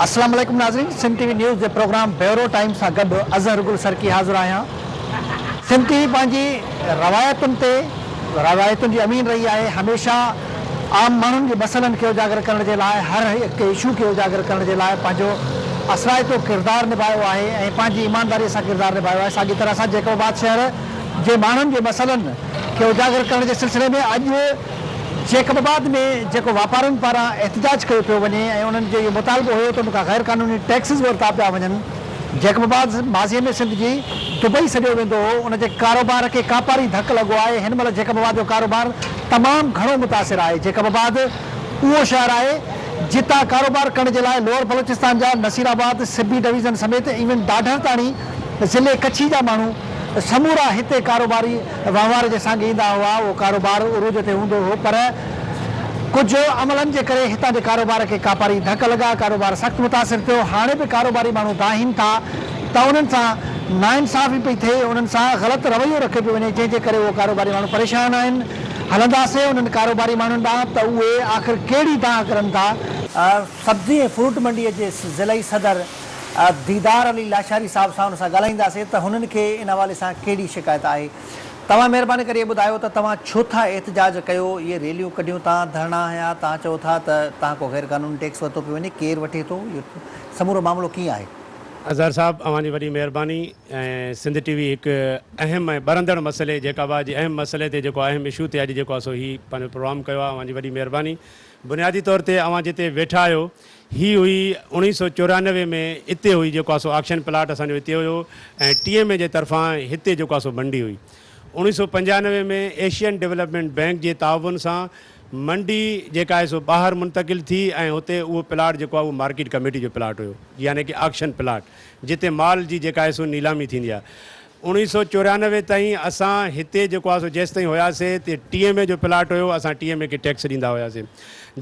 السلام عليڪم ناظرين سنڌ ٽي وي نيوز جي پروگرام بيورو ٽائيم سان گڏ اظهر گل سرڪي حاضر آهيان. سنڌ ٽي وي پنهنجي روايتن تي روايتن جي امين رهي آهي هميشه عام ماڻهن جي مسئلن کي اجاگر ڪرڻ جي لاء هر هڪ اشو کي اجاگر ڪرڻ جي لاء پنهنجو اثرائتو ڪردار نڀايو آهي ۽ پنهنجي ايمانداري سان ڪردار نڀايو آهي ساڳي طرح سان جيڪب آباد شهر جي ماڻهن جي مسئلن کي اجاگر ڪرڻ جي سلسلي ۾ اڄ جيڪب آباد ۾ جيڪو واپارين پاران احتجاج ڪيو پيو وڃي ۽ انهن جو اهو مطالبو هيو ته ان کان غير قانوني ٽيڪسز ورتا پيا وڃن. جيڪب آباد ماضي ۾ سنڌ جي دبئي سڏيو ويندو هو ان جي ڪاروبار کي ڪاپاري ڌڪ لڳو آهي هن مهل جيڪب آباد جو ڪاروبار تمام گهڻو متاثر آهي جيڪب آباد اهو شهر آهي جتان ڪاروبار ڪرڻ جي لاء لوئر بلوچستان جا نصير آباد سبي ڊويزن سميت ايون ڍاڍر تاڻي ضلعي ڪڇي جا ماڻهو سمورا هتي ڪاروباري وهنوار جي سانگي ايندا هئا، اهو ڪاروبار عروج تي هوندو هو پر ڪجهه عملن جي ڪري هتان جي ڪاروبار کي ڪاپاري ڌڪ لڳا، ڪاروبار سخت متاثر ٿيو، هاڻي به ڪاروباري ماڻهو دانهين ٿا ته انهن سان ناانصافي پئي ٿئي، انهن سان غلط رويو رکيو پيو وڃي، جنهن جي ڪري اهو ڪاروباري ماڻهو پريشان آهن، هلنداسين انهن ڪاروباري ماڻهن ڏانهن ته اهي آخر ڪهڙي دانهن ڪرن ٿا. سبزي ۽ فروٽ منڊي جي ضلعي صدر ديدار علي لاشاري صاحب سان ان سان ڳالهائينداسين ته هنن کي ان حوالي سان ڪهڙي شڪايت آهي. توهان مهرباني ڪري ٻڌايو ته توهان ڇو ٿا احتجاج ڪيو، اهي ريليون ڪڍيون تان، ڌرڻا هنيا، توهان چئو ٿا ته توهان ڪو غير قانوني ٽيڪس ورتو پيو وڃي، ڪير وٺي ٿو، اهو سمورو معاملو ڪيئن آهي؟ اظهر صاحب اوهان جي وڏي مهرباني ۽ سنڌ ٽي وي هڪ اهم ۽ ٻرندڙ مسئلي جيڪب آباد جي اهم مسئلي تي جيڪو اهم اشو تي اڄ جيڪو آهي سو هي پنهنجو پروگرام ڪيو آهي اوهان جي وڏي مهرباني بنيادي طور تي اوهان جتي ويٺا آهيو هي هئي اوڻيهه سو 94 ۾ اتي هئي جيڪو آ سو آڪشن پلاٽ اسان جو اتي هيو ۽ ٽي ايم اي جي طرفان هتي جيڪو آ سو منڊي هئي. اوڻيهه سو 95 ۾ ايشين ڊولپمينٽ بئنڪ جي تعاون سان منڊي جيڪا آهي سو ٻاهر منتقل ٿي ۽ هتي اهو پلاٽ جيڪو آ اهو مارڪيٽ ڪميٽي جو پلاٽ هيو يعني ڪي آڪشن پلاٽ جتي مال جي جيڪا آهي سو نيلامي ٿيندي آ. اوڻيهه سو 94 تائين اسان هتي جيڪو آهي سو جيستائين هياسي تي ٽي ايم اي جو پلاٽ هيو اسان ٽي ايم اي کي ٽيڪس ڏيندا هياسي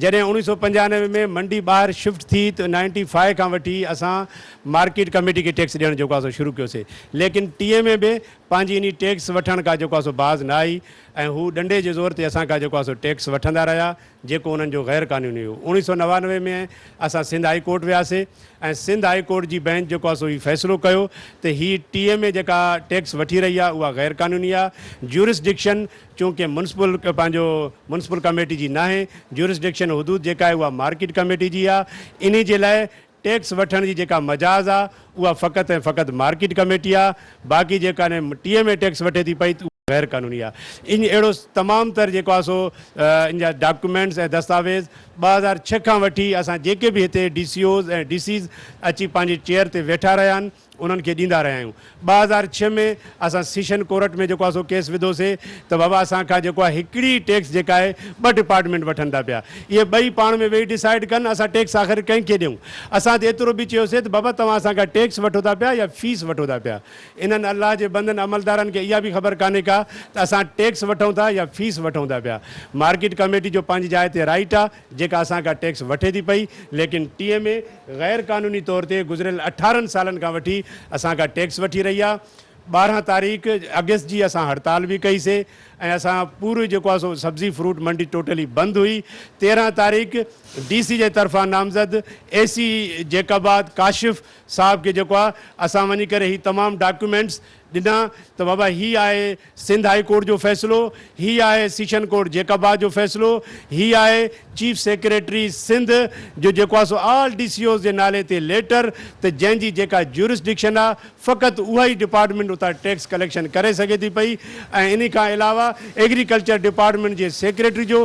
جڏهن اوڻيهه سو 95 ۾ منڊي ٻاهر شفٽ ٿي ته نائنٽي فائيو کان وٺي اسان مارڪيٽ ڪميٽي کي ٽيڪس ڏيڻ جيڪو آهي سو شروع ڪيوسي ليڪن ٽي ايم اي به پنهنجي انهي ٽيڪس وٺڻ کان جيڪو آهي سو باز نه آئي ۽ هو ڏنڊي جي زور تي اسان کان جيڪو آهي سو ٽيڪس وٺندا رهيا جيڪو انهن جو غير قانوني هيو. اوڻيهه سو 99 ۾ اسان سنڌ هائي ڪورٽ وياسي ۽ سنڌ هائي ڪورٽ جي بئنچ جيڪو آهي سو هي فيصلو ڪيو ته هي ٽي ايم اي جيڪا ٽيڪس وٺي رهي آهي اها غير قانوني آهي جيورسڊڪشن چونڪه ميونسپل پنهنجو ميونسپل ڪميٽي جي ناهي جيورسڊڪشن حدود جيڪا آهي اها مارڪيٽ ڪميٽي جي آهي انهي جي لاء ٽيڪس وٺڻ جي جيڪا مجاز آ اها فقط ۽ فقط مارڪيٽ ڪميٽي آ باقي جيڪا ٽي ايم اي ٽيڪس وٺي ٿي پئي ته اها غير قانوني آ ان اهڙو تمام تر جيڪو آ سو ان جا ڊاڪيومينٽس ۽ دستاويز 2006 کان وٺي اسان جيڪي به هتي D C Os ۽ D Cs اچي پنهنجي چيئر تي ويٺا رهيا آهن انهن کي ڏيندا رهيا آهيون. 2006 ۾ اسان سيشن ڪورٽ ۾ جيڪو آهي سو ڪيس وڌوسي ته بابا اسان کان جيڪو آهي هڪڙي ئي ٽيڪس جيڪا آهي ٻه ڊپارٽمينٽ وٺن ٿا پيا اهي ٻئي پاڻ ۾ ويهي ڊسائيڊ ڪن اسان ٽيڪس آخر ڪنهن کي ڏيون اسان ته ايترو به چيوسي ته بابا توهان اسان کان ٽيڪس وٺو ٿا پيا يا فيس وٺو ٿا پيا انهن الله جي بندن عملدارن کي اها به خبر ڪانهي ڪا ته اسان ٽيڪس وٺون ٿا يا فيس وٺون ٿا پيا مارڪيٽ ڪميٽي جو پنهنجي جاء تي رائيٽ آهي جيڪا اسان کان ٽيڪس وٺي ٿي پئي ليڪن ٽي ايم اي غير قانوني طور تي گذريل 18 سالن کان وٺي اسان کان ٽيڪس وٺي رهي آ 12 تاريخ آگسٽ جي اسان هڙتال به ڪئي سي ۽ اسان پوري جيڪو آ سو سبزي فروٽ منڊي ٽوٽلي بند هئي 13 تاريخ ڊي سي جي طرفان نامزد اي سي جيڪب آباد ڪاشف صاحب کي جيڪو آ اسان وڃي ڪري هي تمام ڊاڪيومينٽس ڏنا ته بابا هي آهي سنڌ هائي ڪورٽ جو فيصلو، هي آهي سيشن ڪورٽ جيڪب آباد جو فيصلو، هي آهي چيف سيڪريٽري سنڌ جو جيڪو آهي سو آل ڊي سي اوز جي نالي تي ليٽر ته جنهن جي جيڪا جيورسڊڪشن آهي فقط اها ئي ڊپارٽمينٽ اتان ٽيڪس ڪليڪشن ڪري سگهي ٿي پئي ۽ انهي کان علاوه ايگريڪلچر ڊپارٽمينٽ جي سيڪريٽري جو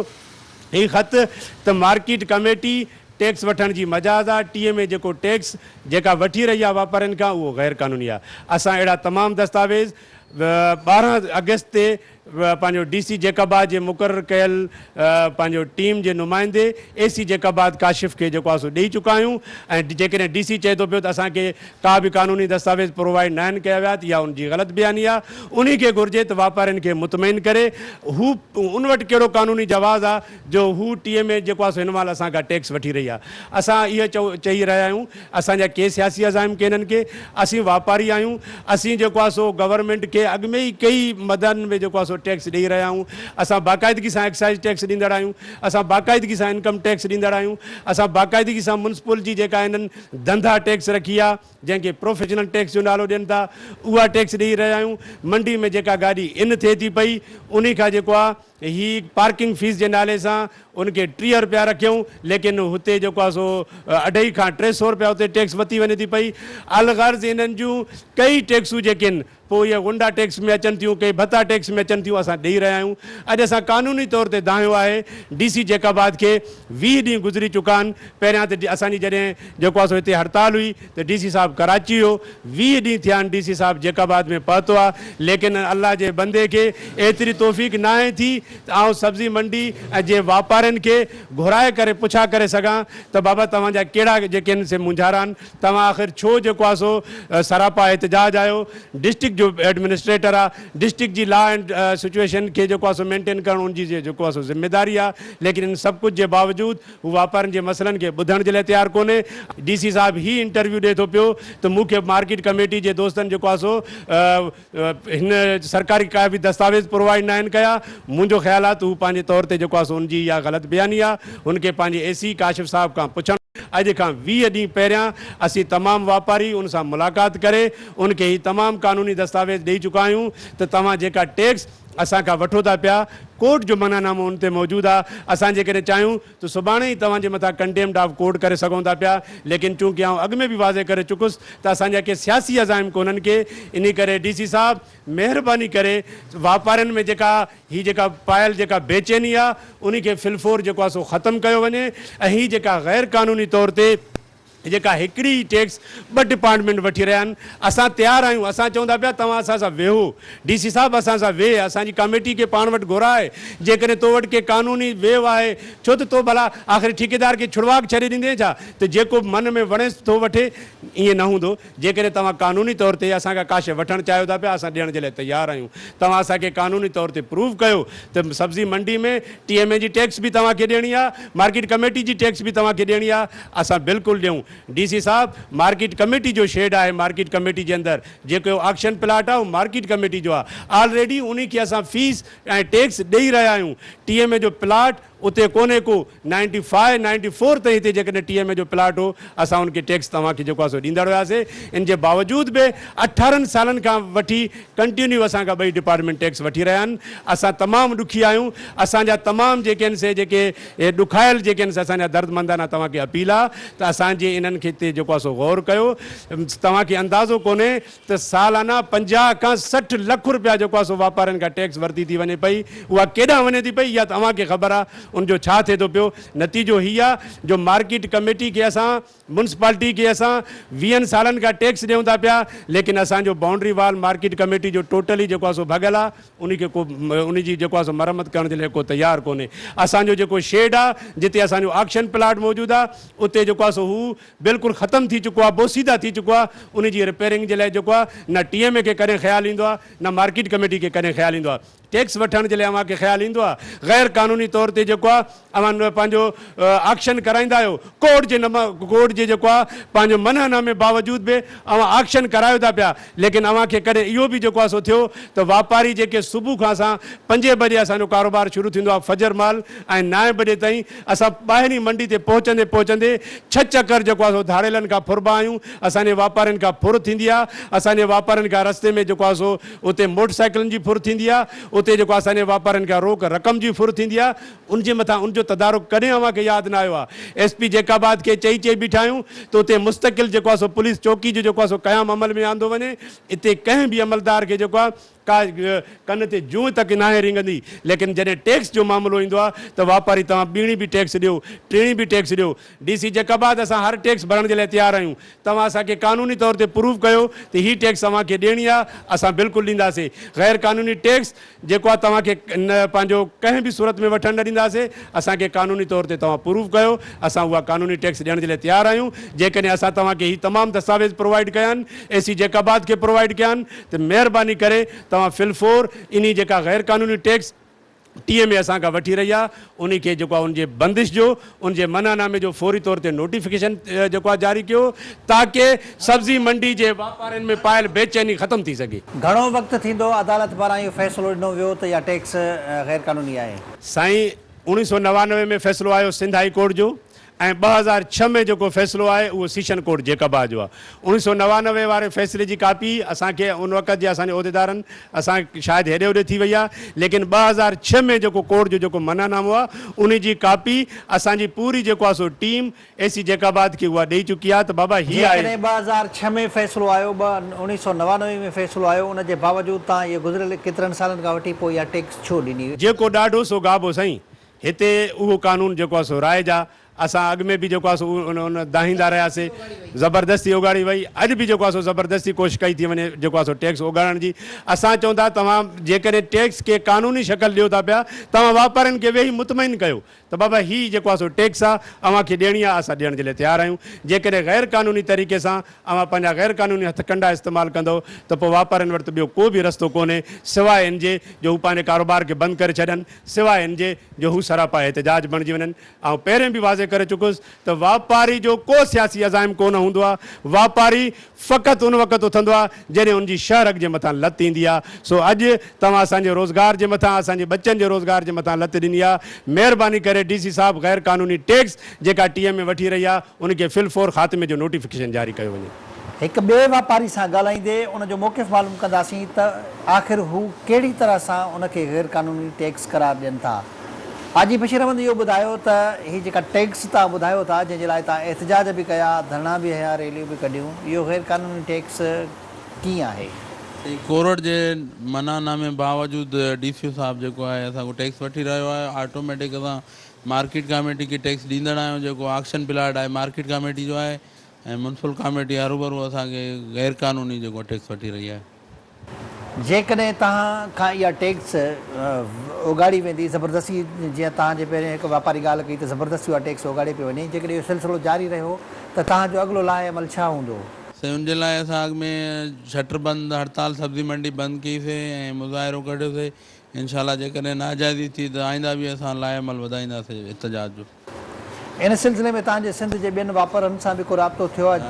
هي خط ته مارڪيٽ ڪميٽي ٽيڪس وٺڻ جي مجاز آ، ٽي ايم اي جيڪو ٽيڪس جيڪا وٺي رهي آ واپارين کان اهو غير قانوني آ، اسان اهڙا تمام دستاويز 12 آگسٽ تي پنهنجو ڊي سي جيڪب آباد جي مقرر ڪيل پنهنجو ٽيم جي نمائندي اي سي جيڪب آباد ڪاشف کي جيڪو آ سو ڏئي چڪا آهيون ۽ جيڪڏهن ڊي سي چئي ٿو پيو ته اسان کي ڪا به قانوني دستاويز پرووائيڊ ناهن ڪيا ويا ته اها ان جي غلط بياني آ انهي کي گهرجي ته واپارين کي مطمئن ڪري هو ان وٽ ڪهڙو قانوني جواز آ جو هو ٽي ايم اي جيڪو آهي سو هن مهل اسان کان ٽيڪس وٺي رهي آهي. اسان اهي چئي رهيا آهيون اسان جا ڪي سياسي عزائم ڪينهن ڪي، اسين واپاري آهيون، اسين جيڪو آهي سو گورنمينٽ کي اڳ ۾ ئي ڪئي مدن ۾ جيڪو آهي سو ٽيڪس ڏئي رهيا آهيون. اسان باقاعدگي سان ايڪسائيز ٽيڪس ڏيندڙ آهيون. اسان باقاعدگي سان انڪم ٽيڪس ڏيندڙ آهيون. اسان باقاعدگي سان ميونسپل جي جيڪا هنن ڌنڌا ٽيڪس رکي آهي، جنهن کي پروفيشنل ٽيڪس جو نالو ڏين ٿا، اها ٽيڪس ڏئي رهيا آهيون. منڊي ۾ جيڪا گاڏي ان ٿئي ٿي پئي، انهي کان جيڪو آهي هي پارڪنگ فيس جي نالي سان ان کي 30 رپيا رکيائون، ليڪن هتي جيڪو آهي سو اڍائي کان 300 رپيا اتي ٽيڪس وتي وڃي ٿي پئي. الغرض انهن جون ڪئي ٽيڪسون جيڪي آهن، پوء اهي غنڊا ٽيڪس ۾ اچن ٿيون، ڪي ڀتا ٽيڪس ۾ اچن ٿيون، اسان ڏئي رهيا آهيون. اڄ اسان قانوني طور تي دانهيو آهي ڊي سي جيڪب آباد کي. 20 ڏينهن گذري چڪا آهن. پهريان ته اسان جي جڏهن جيڪو آهي سو هتي هڙتال هئي ته ڊي سي صاحب ڪراچي هيو. 20 ڏينهن ٿيا آهن ڊي سي صاحب جيڪب آباد ۾ پهتو آهي، ليڪن الله جي بندي کي ايتري توفيق ناهي ٿي ته آئون سبزي منڊي ۽ جي واپارين کي گهرائي ڪري پڇا ڪري سگهان ته بابا توهان جا ڪهڙا جيڪي آهن سي مونجهارا آهن، توهان آخر ڇو جيڪو آهي سو سراپا احتجاج آهيو. ڊسٽرڪٽ جو ايڊمنسٽريٽر آهي، ڊسٽرڪٽ جي لا اينڊ سچوئيشن کي جيڪو آهي سو مينٽين ڪرڻ ان جي جيڪو آهي سو ذميداري آهي، ليڪن ان سڀ ڪجهه جي باوجود هو واپارين جي مسئلن کي ٻڌڻ جي لاء تيار ڪونهي. ڊي سي صاحب هي انٽرويو ڏئي ٿو پيو ته مون کي مارڪيٽ ڪميٽي جي دوستن جيڪو آهي سو هن سرڪاري ڪا به دستاويز پرووائيڊ ناهن ڪيا. منهنجو خيال آهي ته هو پنهنجي طور تي جيڪو آهي سو ان جي اها غلط بياني آهي. هن کي پنهنجي اي سي ڪاشف صاحب کان پڇڻ. اڄ کان 20 ڏينهن پهريان اسين تمام واپاري ان سان ملاقات ڪري ان کي هي تمام قانوني دستاويز ڏئي چڪا آهيون ته توهان جيڪا ٽيڪس اسان کان وٺو ٿا پيا، ڪورٽ جو منع نامو ان تي موجود آهي. اسان جيڪڏهن چاهيون ته سڀاڻي ئي توهان جي مٿان ڪنٽيمپٽ آف ڪورٽ ڪري سگهون ٿا پيا، ليڪن چونڪه آئون اڳ ۾ به واضح ڪري چڪس ته اسان جا ڪي سياسي عزائم ڪونهن ڪي، انهي ڪري ڊي سي صاحب مهرباني ڪري واپارين ۾ جيڪا هي جيڪا پايل جيڪا بيچيني آهي انهي کي في الفور جيڪو آهي سو ختم ڪيو وڃي ۽ هي جيڪا غير قانوني طور تي جيڪا هڪڙي ئي ٽيڪس ٻه ڊپارٽمينٽ وٺي رهيا آهن، اسان تيار آهيون، اسان چئون ٿا پيا توهان اسان سان ويهو، ڊي سي صاحب اسان سان ويهه، اسان جي ڪاميٽي کي پاڻ وٽ گهراء، جيڪڏهن تو وٽ ڪي قانوني ويو آهي، ڇو ته تو ڀلا آخر ٺيڪيدار کي ڇڙواڳ ڇڏي ڏيندين ڇا ته جيڪو من ۾ وڻيس ٿو وٺي، ائين نه هوندو، جيڪڏهن توهان قانوني طور تي اسان کان ڪا شيء وٺڻ چاهيو ٿا پيا، اسان ڏيڻ جي لاء تيار آهيون، توهان اسان کي قانوني طور تي پروف ڪيو ته سبزي منڊي ۾ ٽي ايم اي جي ٽيڪس به توهان کي ڏيڻي آهي، مارڪيٽ ڪميٽي جي ٽيڪس به توهان کي ڏيڻي آهي، اسان بلڪل ڏيون. ڊي سي صاحب مارڪيٽ ڪميٽي جو شيڊ آهي، مارڪيٽ ڪميٽي جي اندر جيڪو آڪشن پلاٽ آهي اهو مارڪيٽ ڪميٽي جو آهي، آلريڊي انهي کي اسان فيس ۽ ٽيڪس ڏئي رهيا آهيون، ٽي ايم اي جو پلاٽ اتي ڪونهي ڪو، نائنٽي فائيو نائنٽي فور تائين هتي جيڪڏهن ٽي ايم اي جو پلاٽ هو اسان ان کي ٽيڪس توهان کي جيڪو آهي سو ڏيندڙ هياسي، ان جي باوجود به 18 سالن کان وٺي ڪنٽينيو اسان کان ٻئي ڊپارٽمينٽ ٽيڪس وٺي رهيا آهن، اسان تمام ڏکي آهيون، اسان جا تمام جيڪي آهن سي جيڪي اهي ڏکايل جيڪي آهن سي اسان جا دردمندانه توهان کي اپيل آهي ته اسان جي انهن کي تي جيڪو آهي سو غور ڪيو، توهان کي اندازو ڪونهي ته سالانه 50 کان 60 لک روپيا جيڪو آهي سو واپارين کان ٽيڪس ورتي ٿي وڃي پئي، اها ڪيڏانهن وڃي ٿي پئي اها ته اوهان کي خبر آهي ان جو ڇا ٿئي ٿو پيو، نتيجو هي آهي جو مارڪيٽ ڪميٽي کي اسان ميونسپالٽي کي اسان 20 سالن کان ٽيڪس ڏيون ٿا پيا، ليڪن اسان جو بائونڊري وال مارڪيٽ ڪميٽي جو ٽوٽلي جيڪو آهي سو ڀڳل آهي، انهي کي ڪو انهي جي جيڪو آهي سو مرمت ڪرڻ جي لاء ڪو تيار ڪونهي. اسان جو جيڪو شيڊ آهي جتي اسان جو آڪشن پلاٽ موجود آهي اتي جيڪو آهي سو هو بلڪل ختم ٿي چڪو آهي، بوسيده ٿي چڪو آهي، انهي جي رپيئرنگ جي لاء جيڪو آهي نه ٽي ايم اي کي ڪڏهن خيال ايندو آهي نه مارڪيٽ ڪميٽي کي ڪڏهن خيال ايندو آهي. ٽيڪس وٺڻ جي لاء اوهان کي خيال ايندو آهي؟ غير قانوني طور تي جيڪو آهي اوهان پنهنجو آڪشن ڪرائيندا آهيو، ڪورٽ جي ڪورٽ جي جيڪو آهي پنهنجو منع نامي باوجود به اوهان آڪشن ڪرايو ٿا پيا، ليڪن اوهان کي ڪڏهن اهو به جيڪو آهي سو ٿيو ته واپاري جيڪي صبح کان اسان پنجين بجي اسان جو ڪاروبار شروع ٿيندو آهي فجر مهل ۽ نائين بجي تائين اسان ٻاهرين منڊي تي پهچندي پهچندي ڇهه چڪر جيڪو آهي سو ڌاڙيلن کان ڦربا آهيون، اسان جي واپارين کان ڦر ٿيندي آهي، اسان جي واپارين کان رستي ۾ جيڪو آهي سو اتي موٽر سائيڪلن جي ڦر ٿيندي آ، اتي جيڪو اسان جي واپارين کان روڪ رقم جي ڦر ٿيندي آ، ان جي مٿان ان جو تدارڪ ڪڏهن اوهان کي ياد نه آيو آ. ايس پي جيڪب آباد کي چئي چئي بيٺا آهيون ته اتي مستقل جيڪو آ سو پوليس چوڪي جو جيڪو آ سو قيام عمل ۾ آندو وڃي، اتي ڪنهن به عملدار کي جيڪو آ ڪا ڪن تي جونء تڪ ناهي رينگندي، ليڪن جڏهن ٽيڪس جو معاملو ايندو آ ته واپاري توهان ٻيڻي به ٽيڪس ڏيو، ٽيڻي به ٽيڪس ڏيو. ڊي سي جيڪب آباد اسان هر ٽيڪس ڀرڻ جي لاء تيار آهيون، توهان اسان کي قانوني طور تي پروف ڪيو ته هي ٽيڪس اوهان کي ڏيڻي آهي، اسان بلڪل ڏينداسين. غير قانوني ٽيڪس جيڪو آهي توهان کي نه پنهنجو ڪنهن به صورت ۾ وٺڻ نه ڏينداسين. اسان کي قانوني طور تي توهان پروف ڪيو، اسان اها قانوني ٽيڪس ڏيڻ جي لاء تيار آهيون. جيڪڏهن اسان توهان کي هي تمام دستاويز پرووائيڊ ڪيا آهن، اي سي جيڪب آباد کي پرووائيڊ ڪيا آهن ته مهرباني ڪري توهان في الفور انهي جيڪا غير قانوني ٽيڪس. ٽي ايم اي اسان کان وٺي رهي آهي انهي کي جيڪو آهي ان جي بندش جو ان جي منع نامي جو فوري طور تي نوٽيفڪيشن جيڪو آهي جاري ڪيو تاڪه سبزي منڊي جي واپارين ۾ پايل بيچيني ختم ٿي سگهي. گهڻو وقت ٿيندو عدالت پاران اهو فيصلو ڏنو ويو ته اها ٽيڪس غير قانوني آهي؟ سائين 1999 ۾ فيصلو آيو سنڌ هائي ڪورٽ جو ۽ 2006 ۾ جيڪو فيصلو آهي اهو سيشن ڪورٽ جيڪب آباد جو آهي. 1999 واري فيصلي جي ڪاپي اسان کي ان وقت جي اسان جي عهديدارن اسان شايد هيڏي هوڏي ٿي وئي آهي ليڪن 2006 ۾ جيڪو ڪورٽ جو جيڪو منع نامو آهي ان جي ڪاپي اسان جي پوري جيڪو آهي سو ٽيم اي سي جيڪب آباد کي اها ڏئي چڪي آهي ته بابا هي آهي. جيڪڏهن 2006 ۾ فيصلو آيو 1999 ۾ فيصلو آيو ان جي باوجود توهان اهي گذريل ڪيترن سالن کان وٺي پوء اها ٽيڪس ڇو ڏني؟ جيڪو ڏاڍو سو گابو سائين. هتي اهو قانون جيڪو آهي سو رائج آهي. اسان اڳ ۾ به جيڪو آهي سو ان دانهيندا رهياسي. زبردستي اوڳاڙي وئي. اڄ به جيڪو آهي سو زبردستي ڪوشش ڪئي ٿي وڃي جيڪو آهي سو ٽيڪس اوڳاڙڻ جي. اسان چئون ٿا توهان جيڪڏهن ٽيڪس کي قانوني شڪل ڏيو ٿا پيا توهان واپارين کي ويهي مطمئن ڪيو ته بابا هي جيڪو آهي سو ٽيڪس آهي اوهان کي ڏيڻي آهي اسان ڏيڻ جي لاء تيار آهيون. جيڪڏهن غير قانوني طريقي سان اوهان پنهنجا غير قانوني هٿ ڪنڊا استعمال ڪندؤ ته پوء واپارين وٽ ته ٻيو ڪو به رستو ڪونهي سواء ان جي جو هو پنهنجي ڪاروبار کي بند ڪري ڇڏن. سواء ان جي جو هو سراپا احتجاج بڻجي وڃن. آئون پهرين به واضح ڪري چڪس ته واپاري جو ڪو سياسي عزائم ڪو نه هوندو آهي. واپاري فقط ان وقت اٿندو آهي جڏهن ان جي شهه رڳ جي مٿان لت ايندي آهي. سو اڄ توهان اسان جي روزگار جي مٿان اسان جي ٻچن جي روزگار جي مٿان لت ڏني آهي. مهرباني ڪري ڊي سي صاحب غير قانوني ٽيڪس جيڪا ٽي ايم اي وٺي رهي آهي ان کي في الفور خاتمي جو نوٽيفڪيشن جاري ڪيو وڃي. هڪ ٻئي واپاري سان ڳالهائيندي ان جو موقف معلوم ڪنداسين ته آخر هو ڪهڙي طرح سان ان کي غير قانوني ٽيڪس قرار ڏين ٿا. حاجي بشير احمد اهو ٻڌايو ته هي جيڪا ٽيڪس توهان ٻڌايو ٿا جنهن جي لاء توهان احتجاج به ڪيا، ڌرڻا به هنيا، ريليون به ڪڍيون، اهو غير قانوني ٽيڪس ڪيئن آهي؟ سائين ڪورٽ جي منع نامي باوجود ڊي سي او صاحب جيڪو آهي اسان کان ٽيڪس وٺي رهيو آهي آٽوميٽڪ اسان مارڪيٽ ڪاميٽي کي ٽيڪس ڏيندڙ آهيون جيڪو آڪشن پلاٽ آهي مارڪيٽ ڪاميٽي جو آهي ۽ ميونسپل ڪاميٽي هروڀرو اسان کي غير قانوني جيڪو ٽيڪس وٺي رهي آهي. جيڪڏهن توهان کان اها ٽيڪس اوڳاڙي ويندي زبردستي جيئن توهان جي پهرين هڪ واپاري ڳالهه ڪئي ته زبردستي اها ٽيڪس اوڳاڙي پئي وڃي جيڪڏهن اهو سلسلو جاري رهيو ته توهان جو اڳلو لائحه عمل ڇا هوندو؟ سائين ان جي لاء اسان اڳ ۾ شٽر بند هڙتال سبزي منڊي بند ڪئي سي ۽ مظاهرو ڪڍيو سي انشاء الله جيڪڏهن ناجائزي ٿي ته آئنده به اسان لائحه عمل وڌائينداسي احتجاج جو. ان سلسلي ۾ توهان جي سنڌ جي ٻين واپارن سان به ڪو رابطو ٿيو آهي؟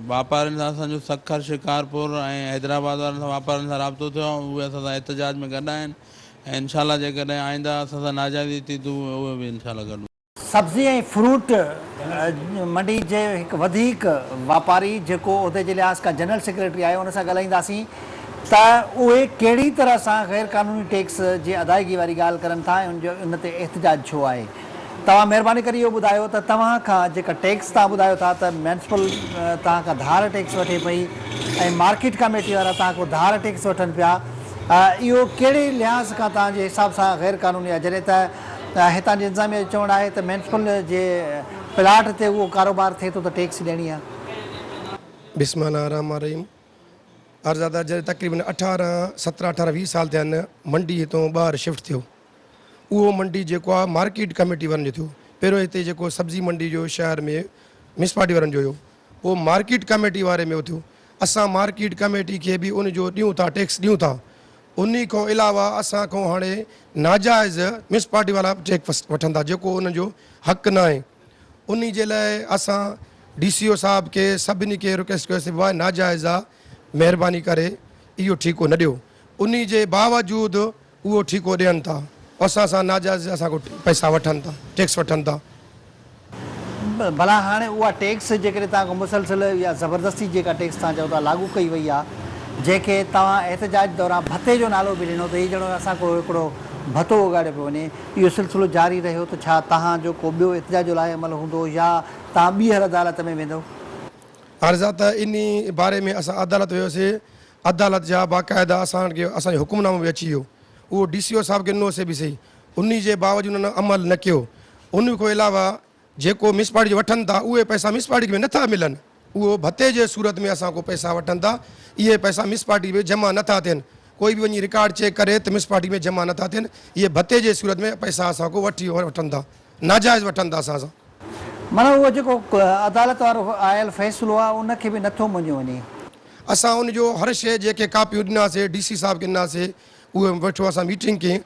واپارين سان اسان جو سکر، شڪارپور ۽ حيدرآباد وارن سان واپارين سان رابطو ٿيو آهي اهي اسان سان احتجاج ۾ گڏ آهن ۽ انشاء الله جيڪڏهن آئنده اسان سان ناجائزي ٿي ته اهي به انشاء الله گڏ هوندا. سبزي ۽ فروٽ منڊي جي هڪ وڌيڪ واپاري جيڪو عهدي جي لحاظ کان جنرل سيڪريٽري آهي ان سان ڳالهائينداسين ته اهي ڪهڙي طرح سان غير قانوني ٽيڪس جي ادائگي واري ڳالهه ڪرن ٿا ۽ ان جو ان تي احتجاج ڇو آهي. توهان مهرباني ڪري اهو ٻڌايو ته توهان کان جيڪا ٽيڪس توهان ٻڌايو ٿا ته ميونسپل توهان کان ڌار ٽيڪس وٺي پئي ۽ مارڪيٽ ڪاميٽي وارا توهان کان ڌار ٽيڪس وٺن پيا اهو ڪهڙي لحاظ کان توهان جي حساب سان غير قانوني آهي جڏهن ته هتان جي انتظاميه جو چوڻ آهي ته ميونسپل جي پلاٽ تي اهو ڪاروبار ٿئي ٿو ته ٽيڪس ڏيڻي آهي. بسم الله الرحمٰن الرحيم عرض آ ته جڏهن تقريبن اٺارهن سترهن اٺارهن ويهه سال ٿيا آهن منڊي هتون ٻاهر شفٽ ٿيو اهو منڊي جيڪو آ مارڪيٽ ڪميٽي وارن جو ٿيو پهريون هتي جيڪو سبزي منڊي جو شهر ۾ ميونسپالٽي وارن جو هيو پوء مارڪيٽ ڪميٽي واري ۾ ٿيو اسان مارڪيٽ ڪميٽي کي به ان جو ڏيون ٿا ٽيڪس ڏيون ٿا انهي کان علاوه اسان کان هاڻي ناجائز ميونسپالٽي وارا به ٽيڪس وٺن ٿا جيڪو انهن جو حق ناهي انهي جي لاء اسان ڊي سي او صاحب کي سڀني کي رڪويسٽ ڪيوسي بابا ناجائز آ مهرباني ڪري اهو ٺيڪو نه ڏيو انهي جي باوجود اهو ٺيڪو ڏين ٿا اسان سان ناجائز اسان کان پئسا وٺن ٿا ٽيڪس وٺن ٿا. ڀلا هاڻي اها ٽيڪس جيڪڏهن توهان کان مسلسل يا زبردستي جيڪا ٽيڪس توهان چئو ٿا لاڳو ڪئي وئي آهي جنهن کي توهان احتجاج دوران ڀتي جو نالو به ڏنو ته هي ڄڻو اسان کان هڪڙو ڀتو اوڳاڙيو پيو وڃي اهو سلسلو جاري رهيو ته ڇا توهان جو ڪو ٻيو احتجاج جو لائحه عمل هوندو يا توهان ٻيهر عدالت ۾ ويندؤ؟ عرض آ ته انهي باري ۾ اسان عدالت ويوسي عدالت جا باقاعده اسان کي اسان جو حڪم نامو به اچي ويو اهو ڊي سي او صاحب کي ڏنو سي به سهي انهي جي باوجود انهن عمل نه ڪيو ان کان علاوه جيڪو ميونسپالٽي جو وٺن ٿا اهي پئسا ميونسپالٽي کي به نٿا ملن اهو ڀتي جي صورت ۾ اسان کان پئسا وٺن ٿا اهي پئسا ميونسپالٽي ۾ جمع نٿا ٿين ڪوئي به وڃي رڪارڊ چيڪ ڪري ته ميونسپالٽي ۾ جمع نٿا ٿين اهي ڀتي جي صورت ۾ پئسا اسان کان وٺي وٺن ٿا ناجائز وٺن ٿا اسان سان. معنيٰ اهو جيڪو عدالت وارو آيل فيصلو آهي ان کي به نٿو مڃيو وڃي. اسان ان جو هر شيء جيڪي ڪاپيون ڏناسي ڊي سي صاحب کي ڏناسي اهي ويٺو اسان ميٽنگ ڪئي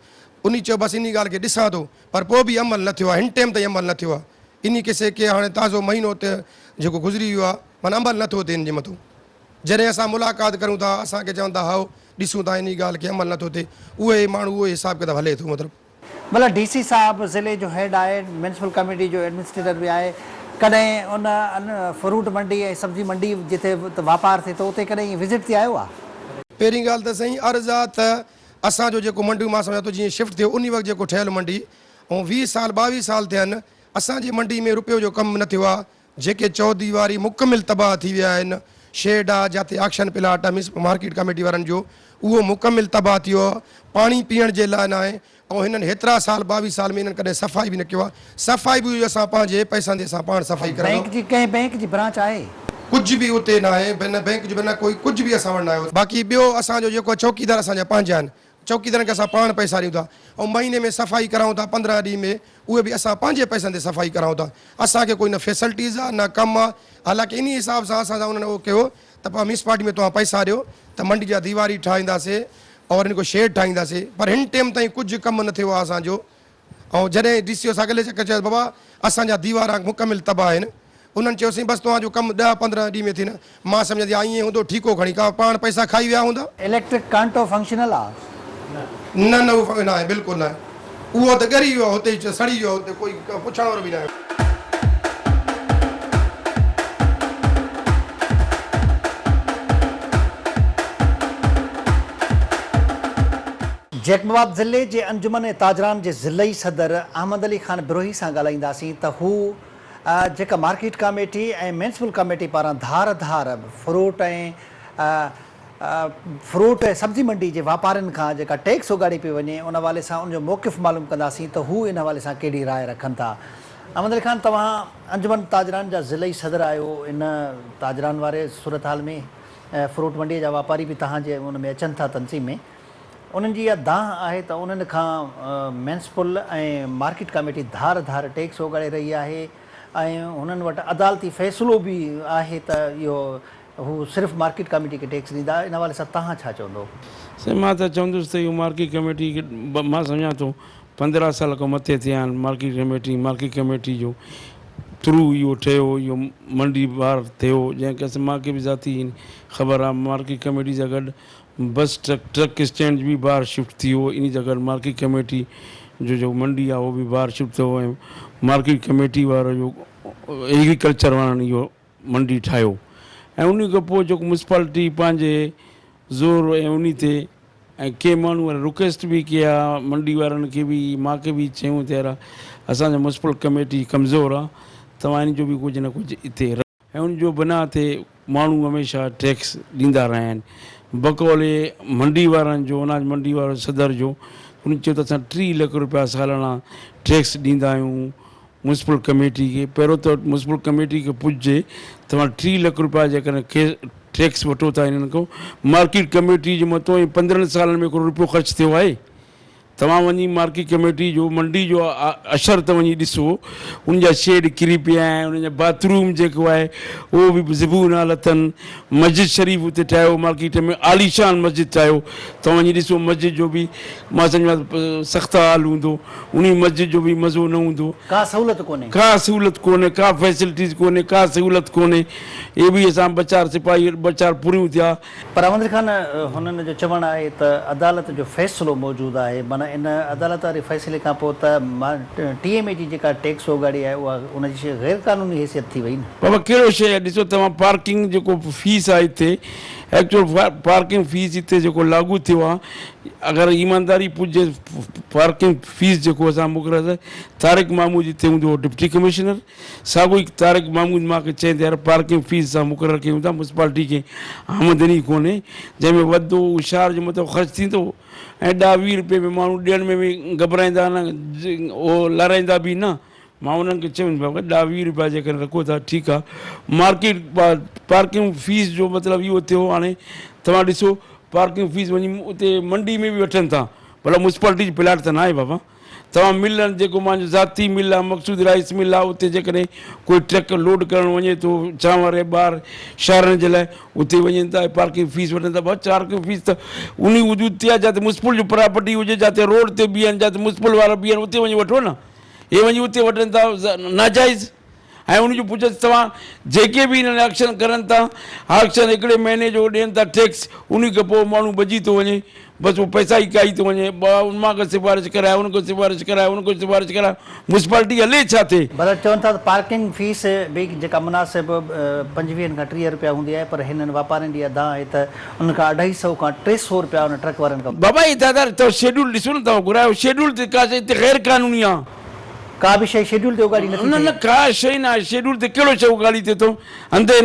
انهي چيو بس انهي ڳالهه کي ڏسان ٿو پر پوء به عمل نه ٿيو آهي هن ٽيم تائين عمل نه ٿيو آهي انهي قصي کي هاڻي تازو مهينو ته جيڪو گذري ويو آهي معنيٰ عمل نه ٿو ٿئي ان جي مٿو جڏهن اسان ملاقات ڪريون ٿا اسان کي چون ٿا هائو ڏسون ٿا انهي ڳالهه کي عمل نه ٿو ٿئي اهي ماڻهو اهو حساب ڪتاب هلي ٿو مطلب. مطلب ڊي سي صاحب ضلعي جو هيڊ آهي ميونسپل ڪميٽي جو ايڊمنسٽريٽر به آهي ڪڏهن ان فروٽ منڊي ۽ سبزي منڊي جتي واپار ٿئي ٿو اتي ڪڏهن وزٽ تي آيو آهي؟ پهرين ڳالهه ته سائين عرض آ ته اسان جو جيڪو منڊيون مان سمجهان ٿو جيئن شفٽ ٿيو انهي وقت جيڪو ٺهيل منڊي ۽ 20 سال 22 سال ٿيا آهن اسان جي منڊي ۾ روپيو جو ڪم نه ٿيو آ جيڪي چوديواري مڪمل تباهه ٿي ويا آهن شيڊ آ جاتي آڪشن پلاٽ آ ميونسپل مارڪيٽ ڪميٽي وارن جو اهو مڪمل تباهه ٿي ويو آ پاڻي پيئڻ جي لاء ناهي ۽ هنن هيترا سال 22 سال ۾ هنن ڪڏهن صفائي به نه ڪيو آ صفائي به اسان پنهنجي پئسن تي اسان پاڻ صفائي ڪرندو. بئنڪ جي ڪنهن بئنڪ جي برانچ آهي؟ ڪجهه به اتي ناهي نه بئنڪ جو نه ڪوئي ڪجهه به اسان وٽ ناهي باقي ٻيو اسان جو جيڪو چوڪيدار اسان جا پنهنجا آهن چوڪيدارن کي اسان پاڻ پئسا ڏيون ٿا ۽ مهيني ۾ صفائي ڪرايون ٿا 15 ڏينهن ۾ اهي به اسان پنهنجي پئسن تي صفائي ڪرايون ٿا اسان کي ڪوئي نه فيسلٽيز آ نه ڪم آ حالانڪه انهي حساب سان اسان سان انهن اهو ڪيو ته پا ميونسپالٽي ۾ توهان پئسا ڏيو ته منڊي جا ديواري ٺاهينداسي اور ان ڪو شيڊ ٺاهينداسي پر هن ٽيم تائين ڪجهه ڪم نه ٿيو آ اسان جو ۽ جڏهن ڊي سي او سان ڳلي چڪر چيس بابا اسان جا ديواران مڪمل تباهه آهن انهن چيو سائين بس توهان جو ڪم 10 15 ڏينهن ۾ ٿي نه مان سمجهان ٿي ائين هوندو ٺيڪو کڻي ڪا پاڻ پئسا کائي ويا هوندا. اليڪٽرڪ ڪانٽو فنڪشنل آ؟ نه نه اهو ناهي بلڪل ناهي اهو ته ڳري ويو آهي هتي ئي سڙي ويو آهي هتي ڪوئي پڇڻ وارو به ناهي. جيڪب آباد ضلعي جي انجمن تاجران جي ضلعي صدر احمد علي خان بروهي سان ڳالهائينداسين ته هو جيڪا مارڪيٽ ڪاميٽي ۽ ميونسپل ڪاميٽي پاران ڌار ڌار فروٽ ۽ فروٽ ۽ سبزي منڊي جي واپارين کان جيڪا ٽيڪس اوڳاڙي پئي وڃي ان حوالي سان ان جو موقف معلوم ڪنداسين ته هو ان حوالي سان ڪهڙي راء رکن ٿا. احمد علي خان توهان انجمن تاجران جا ضلعي صدر آهيو ان تاجران واري صورتحال ۾ فروٽ منڊي جا واپاري به توهان جي ان ۾ اچن ٿا تنظيم ۾ انهن جي اها دانهن آهي ته انهن کان ميونسپل ۽ مارڪيٽ ڪاميٽي ڌار ڌار ٽيڪس اوڳاڙي رهي آهي ۽ هنن وٽ عدالتي فيصلو به آهي ته اهو هو صرف مارڪيٽ ڪاميٽي کي ٽيڪس ڏيندا ان حوالي سان توهان ڇا چوندو؟ سائين مان ته چوندس ته اهو مارڪيٽ ڪميٽي کي مان سمجهان ٿو 15 سال کان مٿي ٿيا آهن مارڪيٽ ڪميٽي مارڪيٽ ڪميٽي جو ٿرو اهو ٺهيو اهو منڊي ٻاهر ٿيو جنهن کي مان کي به ذاتي خبر آهي مارڪيٽ ڪميٽي سان گڏ بس ٽرڪ ٽرڪ اسٽينڊ به ٻاهر شفٽ ٿي ويو انهي جا گڏ مارڪيٽ ڪميٽي جو جيڪو منڊي آهي اهو به ٻاهر شفٽ ٿيو ۽ مارڪيٽ ڪميٽي وارو جو ايگريڪلچر وارن اهو منڊي ٺاهيو ۽ انهي کان پوء جيڪو ميونسپالٽي پنهنجي زور ۽ انهي تي ۽ ڪي ماڻهو وري رڪويسٽ به ڪيا منڊي وارن کي به مان کي به چيون ته يار اسان جا ميونسپل ڪميٽي ڪمزور آهي توهان ان جو به ڪجهه نه ڪجهه اتي ۽ ان جو بنا تي ماڻهو هميشه ٽيڪس ڏيندا رهيا آهن. بقول منڊي وارن جو اناج منڊي وارو صدر جو هن چيو ته اسان 30 لک روپيا سالانا ٽيڪس ڏيندا آهيون ميونسپل ڪميٽي کي پهريون ته ميونسپل ڪميٽي کي پڇجي توهان 30 لک روپيا جيڪڏهن ٽيڪس وٺو ٿا هنن کان مارڪيٽ ڪميٽي جي مٿو ۽ 15 سالن ۾ هڪڙو روپيو خرچ ٿيو آهي توهان وڃي مارڪيٽ ڪميٽي جو منڊي جو اشر ته وڃي ڏسو ان جا شيڊ ڪري پيا آهن ان جا باٿ روم جيڪو آهي اهو به زبون حالت اٿن مسجد شريف اتي ٺاهيو مارڪيٽ ۾ عاليشان مسجد ٺاهيو توهان وڃي ڏسو مسجد جو به مان سمجهان سخت حال هوندو انهي مسجد جو به مزو نه هوندو. ڪا سهولت ڪونهي. ڪا سهولت ڪونهي ڪا فيسلٽيز ڪونهي ڪا سهولت ڪونهي اهي به اسان ٻه چار سپاهي ٻه چار پوريون ٿيا. پر احمد خان هنن جو چوڻ آهي ته عدالت جو فيصلو موجود آهي معنيٰ ان عدالت واري فيصلي کان پوء ته ٽي ايم اي جي جيڪا ٽيڪس اوڳاڙي آهي اها ان جي غير قانوني حيثيت ٿي وئي نه. بابا ڪهڙو شيء آهي ڏسو توهان پارڪنگ جيڪو فيس آهي هتي ايڪچوئل پارڪنگ فيس هتي جيڪو لاڳو ٿيو آهي اگر ايمانداري پڇجي پارڪنگ فيس جيڪو اسان مقرر طارق محمود هتي هوندو هو ڊپٽي ڪمشنر ساڳيو ئي طارق محمود مان کي چئين ته يار پارڪنگ فيس اسان مقرر ڪيون ٿا ميونسپالٽي کي آمدني ڪونهي جنهن ۾ وڌو هوشيار جو مطلب خرچ ٿيندو ۽ ڏهه ويهه روپيه ۾ ماڻهو ڏيڻ ۾ به گهٻرائيندا نه اهو لارائيندا به نه مان انهن کي چيم بابا ڏهه ويهه روپيا جيڪڏهن رکو ٿا ٺيڪ آهي مارڪيٽ پارڪنگ فيس جو مطلب اهو ٿيو هاڻي توهان ڏسو پارڪنگ فيس وڃي اتي منڊي ۾ به وٺن ٿا ڀلا ميونسپالٽي جي پلاٽ ته ناهي بابا. توهان ملن جيڪو مانجو ذاتي مل آ مقصود رائيس مل آ اتي جيڪڏهن ڪوئي ٽرڪ لوڊ ڪرڻ وڃي ٿو چانور ٻاهر شهرن جي لاء اتي وڃن ٿا پارڪنگ فيس وٺن ٿا ڀاء پارڪنگ فيس ته انهي وجود تي آ جاتي ميونسپل جو پراپرٽي هجي جاتي روڊ تي بيهن جاتي ميونسپل وارا بيهن اتي وڃي وٺو نه هي وڃي اتي وٺن ٿا ناجائز ۽ ان جو پڇس توهان جيڪي به هنن آڪشن ڪرن ٿا آڪشن هڪڙي مهيني جو ڏين ٿا ٽيڪس انهي کان پوء ماڻهو ڀڄي ٿو وڃي بس اهو پئسا ئي کائي ٿو وڃي ان مان کان سفارش ڪرائي ان کان سفارش ڪرائي ان کان سفارش ڪرائي ميونسپالٽي هلي ڇا ٿي. ڀلا چون ٿا ته پارڪنگ فيس به جيڪا مناسب پنجويهن کان 30 رپيا هوندي آهي پر هنن واپارين جي ادا آهي ته انهن کان اڍائي سئو کان 300 رپيا ان ٽرڪ وارن کان. بابا هي دادا توهان شيڊول ڏسو نه توهان گهرايو شيڊول تي ڪا شي هتي غير قانوني آ. ڪا به شيء شيڊول تي اڳاڙي نٿي نه نه ٿئي. ڪا شيء نه آهي شيڊول تي ڪهڙو شيء اڳاڙي ٿئي ٿو انڌي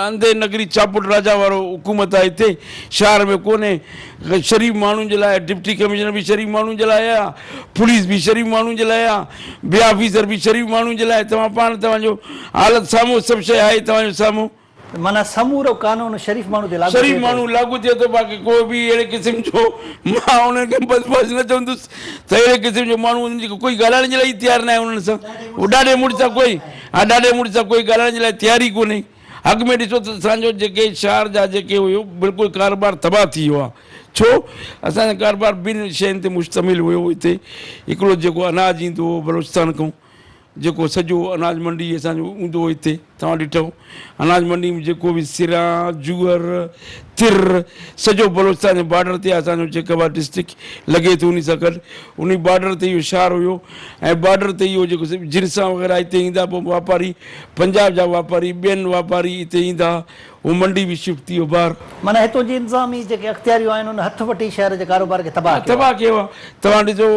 انڌي نگري چاپٽ راجا وارو حڪومت آهي هتي شهر ۾ ڪونهي شريف ماڻهن جي لاء ڊپٽي ڪمشنر به شريف ماڻهن جي لاء آهي پوليس به شريف ماڻهن جي لاء آهي ٻيا آفيسر به شريف ماڻهن جي لاء توهان پاڻ توهان جو حالت سامهون سڀ شيء آهي توهان جو سامهون. معنيٰ سمورو قانون شريف ماڻهو تي لاڳو شريف ٿئي ٿو. ماڻهو لاڳو ٿئي ٿو باقي ڪو به اهڙي قسم جو مان انهن کي بدمعاش نه چوندس ته اهڙي قسم جو ماڻهو انهن جي ڪوئي ڳالهائڻ جي لاء ئي تيار ناهي انهن سان هو ڏاڍي مڙس سان ڪوئي ها ڏاڍي مڙس سان ڪوئي ڳالهائڻ جي لاء تيار ئي ڪونهي اڳ ۾ ڏسو ته اسان جو جيڪي شهر جا جيڪي هيو بلڪل ڪاروبار تباهه ٿي ويو آهي ڇو اسان جو ڪاروبار ٻن شين تي مشتمل هيو هتي هڪڙو جيڪو اناج ايندو هو بلوچستان کان جيڪو سڄو اناج منڊي اسان جو هوندو هو هتي توهان ڏٺو اناج منڊي ۾ جيڪو به سران جوئر تر سڄو بلوچستان جي بارڊر تي اسان جو جيڪب آباد ڊسٽرڪٽ لڳي ٿو انهي سان گڏ انهي بارڊر تي اهو شهر هيو ۽ بارڊر تي اهو جيڪو جنسان وغيره هتي ايندا پوء واپاري پنجاب جا واپاري ٻين واپاري هتي ايندا هو منڊي به شفٽ ٿي ويو ٻاهر. معنيٰ هتون جي انتظامي جيڪي اختياريون آهن ان هٿ وٺي شهر جي ڪاروبار کي تباهه ڪيو آهي. تباهه ڪيو آهي. توهان ڏسو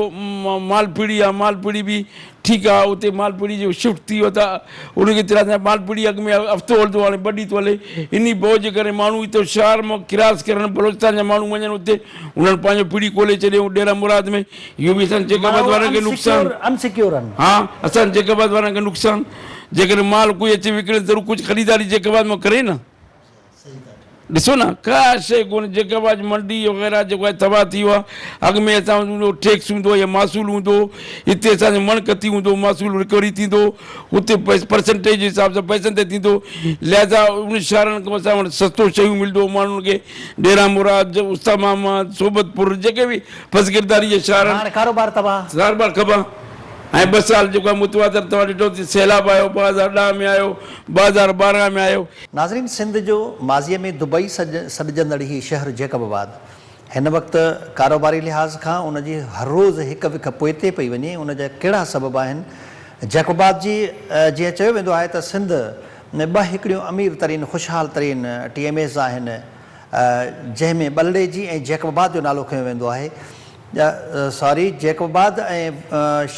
مال پيڙي آهي مال پيڙي به ٺيڪ آهي اتي مال پيڙي جو شفٽ ٿي ويو ته ان کي ترا مال پيڙي اڳ ۾ هفتو هلندو هاڻي ٻه ڏينهن ٿو هلي انهي ڀؤ جي ڪري ماڻهو هتو شهر مان ڪراس ڪرڻ بلوچستان جا ماڻهو وڃن اتي انهن پنهنجو پيڙي کولي ڇڏيو ڊيرا مراد ۾ اهو به اسان جيڪب معنيٰ آباد اهو وارن کي نقصان انسيڪيور آهن. ها اسان جيڪب آباد وارن کي نقصان جيڪڏهن مال ڪوئي اچي وڪڻي ته ضرور ڪجهه خريداري جيڪب آباد مان ڪري نه. ڏسو نه ڪا شيء ڪونهي جيڪب آباد جي منڊي وغيره جيڪو آهي تباهه ٿي ويو آهي. اڳ ۾ اسان وٽ هوندو هو ٽيڪس هوندو هو يا محصول هوندو هو هتي اسان جو مڻ ڪتي هوندو هو محصول رڪوري ٿيندو هو اتي پرسنٽيج جي حساب سان پئسن تي ٿيندو هو لهذا ان شهرن کان اسان وٽ سستو شيون ملندو هو ماڻهن کي ڊيرا مراد استا محمد صحبت پور جيڪي به پسگرداري جي شهرن هاڻي ڪاروبار تباهه. ڪاروبار تباهه ۽ ٻه سال جيڪو آهي متواتر توهان ڏٺو ته سيلاب آيو 2010 ۾ آيو 2012 ۾ آيو. ناظرين سنڌ جو ماضيء ۾ دبئي سڏجندڙ هي شهر جيڪب آباد هن وقت ڪاروباري لحاظ کان ان جي هر روز هڪ وک پوئتي پئي وڃي ان جا ڪهڙا سبب آهن جيڪب آباد جي جيئن چيو ويندو آهي ته سنڌ ۾ ٻه هڪڙيون امير ترين خوشحال ترين ٽي ايم ايز آهن جنهن ۾ ٻلڙيجي ۽ جيڪب آباد جو نالو کنيو ويندو آهي ساري جيڪب آباد ۽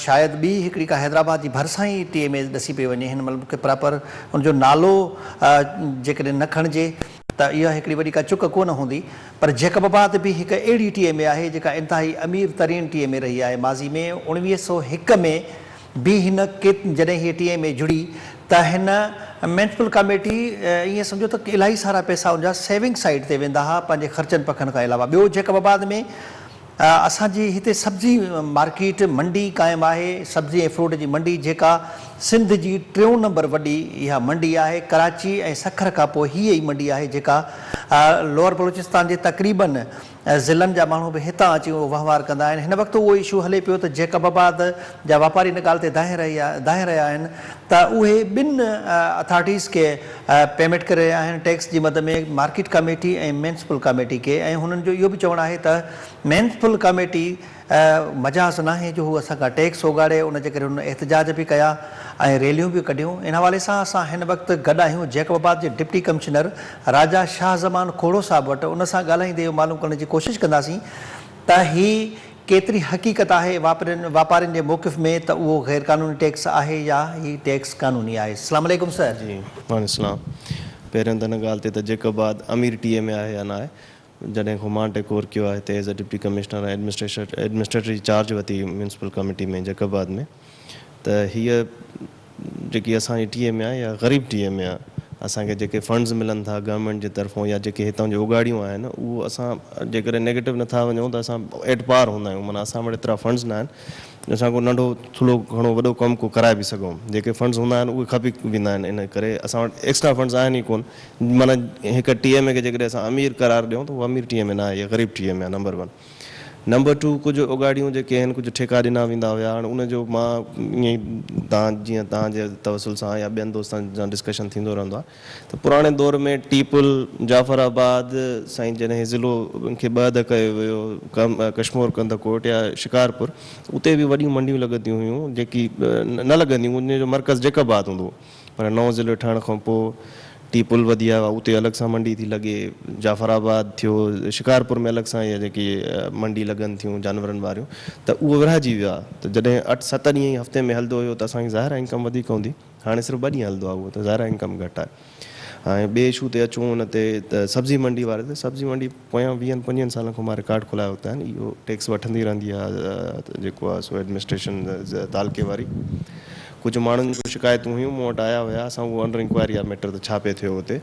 شايد ٻي هڪڙي ڪا حيدرآباد جي ڀرسان ئي ٽي ايم ايز ڏسي پئي وڃي هن مهل مونکي پراپر ان جو نالو جيڪڏهن نه کڻجي ته اها هڪڙي وڏي ڪا چڪ ڪو نه هوندي پر جيڪب آباد به هڪ اهڙي ٽي ايم اي آهي جيڪا انتهائي امير ترين ٽي ايم اي رهي آهي ماضي ۾ 1901 ۾ به هن ڪي جڏهن هيء ٽي ايم اي جڙي ته هن ميونسپل ڪاميٽي ائين سمجهو ته الاهي سارا پئسا ان جا سيونگ سائيڊ تي ويندا ها پنهنجي خرچن پکن کان علاوه ٻيو جيڪب آباد ۾ اسان جي هتي سبزي مارڪيٽ منڊي قائم آهي سبزي ۽ فروٽ جي منڊي جيڪا سنڌ جي ٽيون نمبر وڏي اها منڊي آهي ڪراچي ۽ سکر کان پوء هيء ئي منڊي آهي جيڪا لوئر بلوچستان جي تقريبن ضلعن جا ماڻهو به هتان اچي اهو وهنوار ڪندا آهن. هن وقت اهو اشو هلي پيو ته جيڪب آباد جا واپاري ان ڳالهه تي دانهين رهيا آهن ته اهي ٻن اٿارٽيز کي پيمينٽ ڪري رهيا آهن ٽيڪس جي مد ۾ مارڪيٽ ڪاميٽي ۽ ميونسپل ڪاميٽي کي ۽ هنن جو اهو به چوڻ آهي ته ميونسپل ڪاميٽي مجاز ناهي جو هو اسان کان ٽيڪس اوڳاڙي ان جي ڪري هنن احتجاج به ڪيا ۽ ريليون به ڪڍيون ان حوالي سان اسان هن وقت گڏ آهيون جيڪب آباد جي ڊپٽي ڪمشنر راجا شاهه زمان کوڙو صاحب وٽ ان سان ڳالهائيندي اهو معلوم ڪرڻ جي ڪوشش ڪنداسين ته هي ڪيتري حقيقت آهي واپارين جي موقف ۾ ته اهو غير قانوني ٽيڪس آهي يا هي ٽيڪس قانوني آهي السلام عليڪم سر. جي وعليڪم السلام پهريون ته ان ڳالهه تي ته جيڪب آباد امير ٽي اي ۾ آهي يا نه آهي جڏهن کان مان ٽيڪ اوور ڪيو آهي هتي as a deputy commissioner ۽ administrator جي چارج ورتي ميونسپل ڪميٽي ۾ جيڪب آباد ۾ ته هيء جيڪي اسان جي ٽي ايم اي آهي اها غريب ٽي ايم اي آهي. اسان کي جيڪي فنڊز ملن ٿا گورنمينٽ جي طرفون يا جيڪي هتان جون اوڳاڙيون آهن اهو اسان جيڪڏهن نيگيٽو نٿا وڃون ته اسان ايٽ پار هوندا آهيون معنيٰ اسان وٽ ايترا فنڊز نه آهن جو اسان ڪو ننڍو ٿلهو گهڻو وڏو ڪم ڪو ڪرائي به سگهون. جيڪي فنڊز هوندا آهن اهي کپي ويندا آهن ان ڪري اسان وٽ ايڪسٽرا فنڊز آهن ئي ڪون معنيٰ هڪ ٽي ايم اي کي جيڪڏهن اسان امير قرار ڏيون ته اهو امير ٽي ايم اي نه آهي اها غريب ٽي ايم اي آهي نمبر ون. نمبر ٽو ڪجهه اوڳاڙيون جيڪي آهن ڪجهه ٺيڪا ڏنا ويندا هيا هاڻ ان جو مان ائين ئي توهان جيئن توهان جي توسل سان يا ٻين دوستن سان ڊسڪشن ٿيندو رهندو آهي ته پراڻي دور ۾ ٽي پل جعفر آباد سائين جڏهن هي ضلعو کي ٻه اڌ ڪيو ويو ڪشمور ڪنڌڪوٽ يا شڪارپور اتي به وڏيون منڊيون لڳنديون هيون جيڪي نه لڳنديون ان جو مرڪز جيڪب آباد هوندو هو پر نئون ضلعو ٺهڻ کان پوء ٽي پل وڌي آيو آهي اتي الڳ سان منڊي ٿي لڳي، جعفر آباد ٿيو، شڪارپور ۾ الڳ سان اهي جيڪي منڊي لڳن ٿيون جانورن واريون ته اهو ورهائجي ويو آهي ته جڏهن اٺ ست ڏينهن ئي هفتي ۾ هلندو هيو ته اسان کي ظاهر آهي انڪم وڌيڪ هوندي هاڻي صرف ٻه ڏينهن هلندو آهي اهو ته ظاهر آهي انڪم گهٽ آهي ۽ ٻئي اشو تي اچون ان تي ته سبزي منڊي واري تي سبزي منڊي پويان ويهن پنجويهن سالن کان مان رڪارڊ کولايو اتي آهن اهو ٽيڪس وٺندي رهندي آهي جيڪو آهي سو ايڊمنسٽريشن تعلقي واري ڪجهه ماڻهن جون شڪايتون هيون مون وٽ آيا هيا اسان اهو انڊر انڪوائري آهي ميٽر ته ڇا پئي ٿيو اتي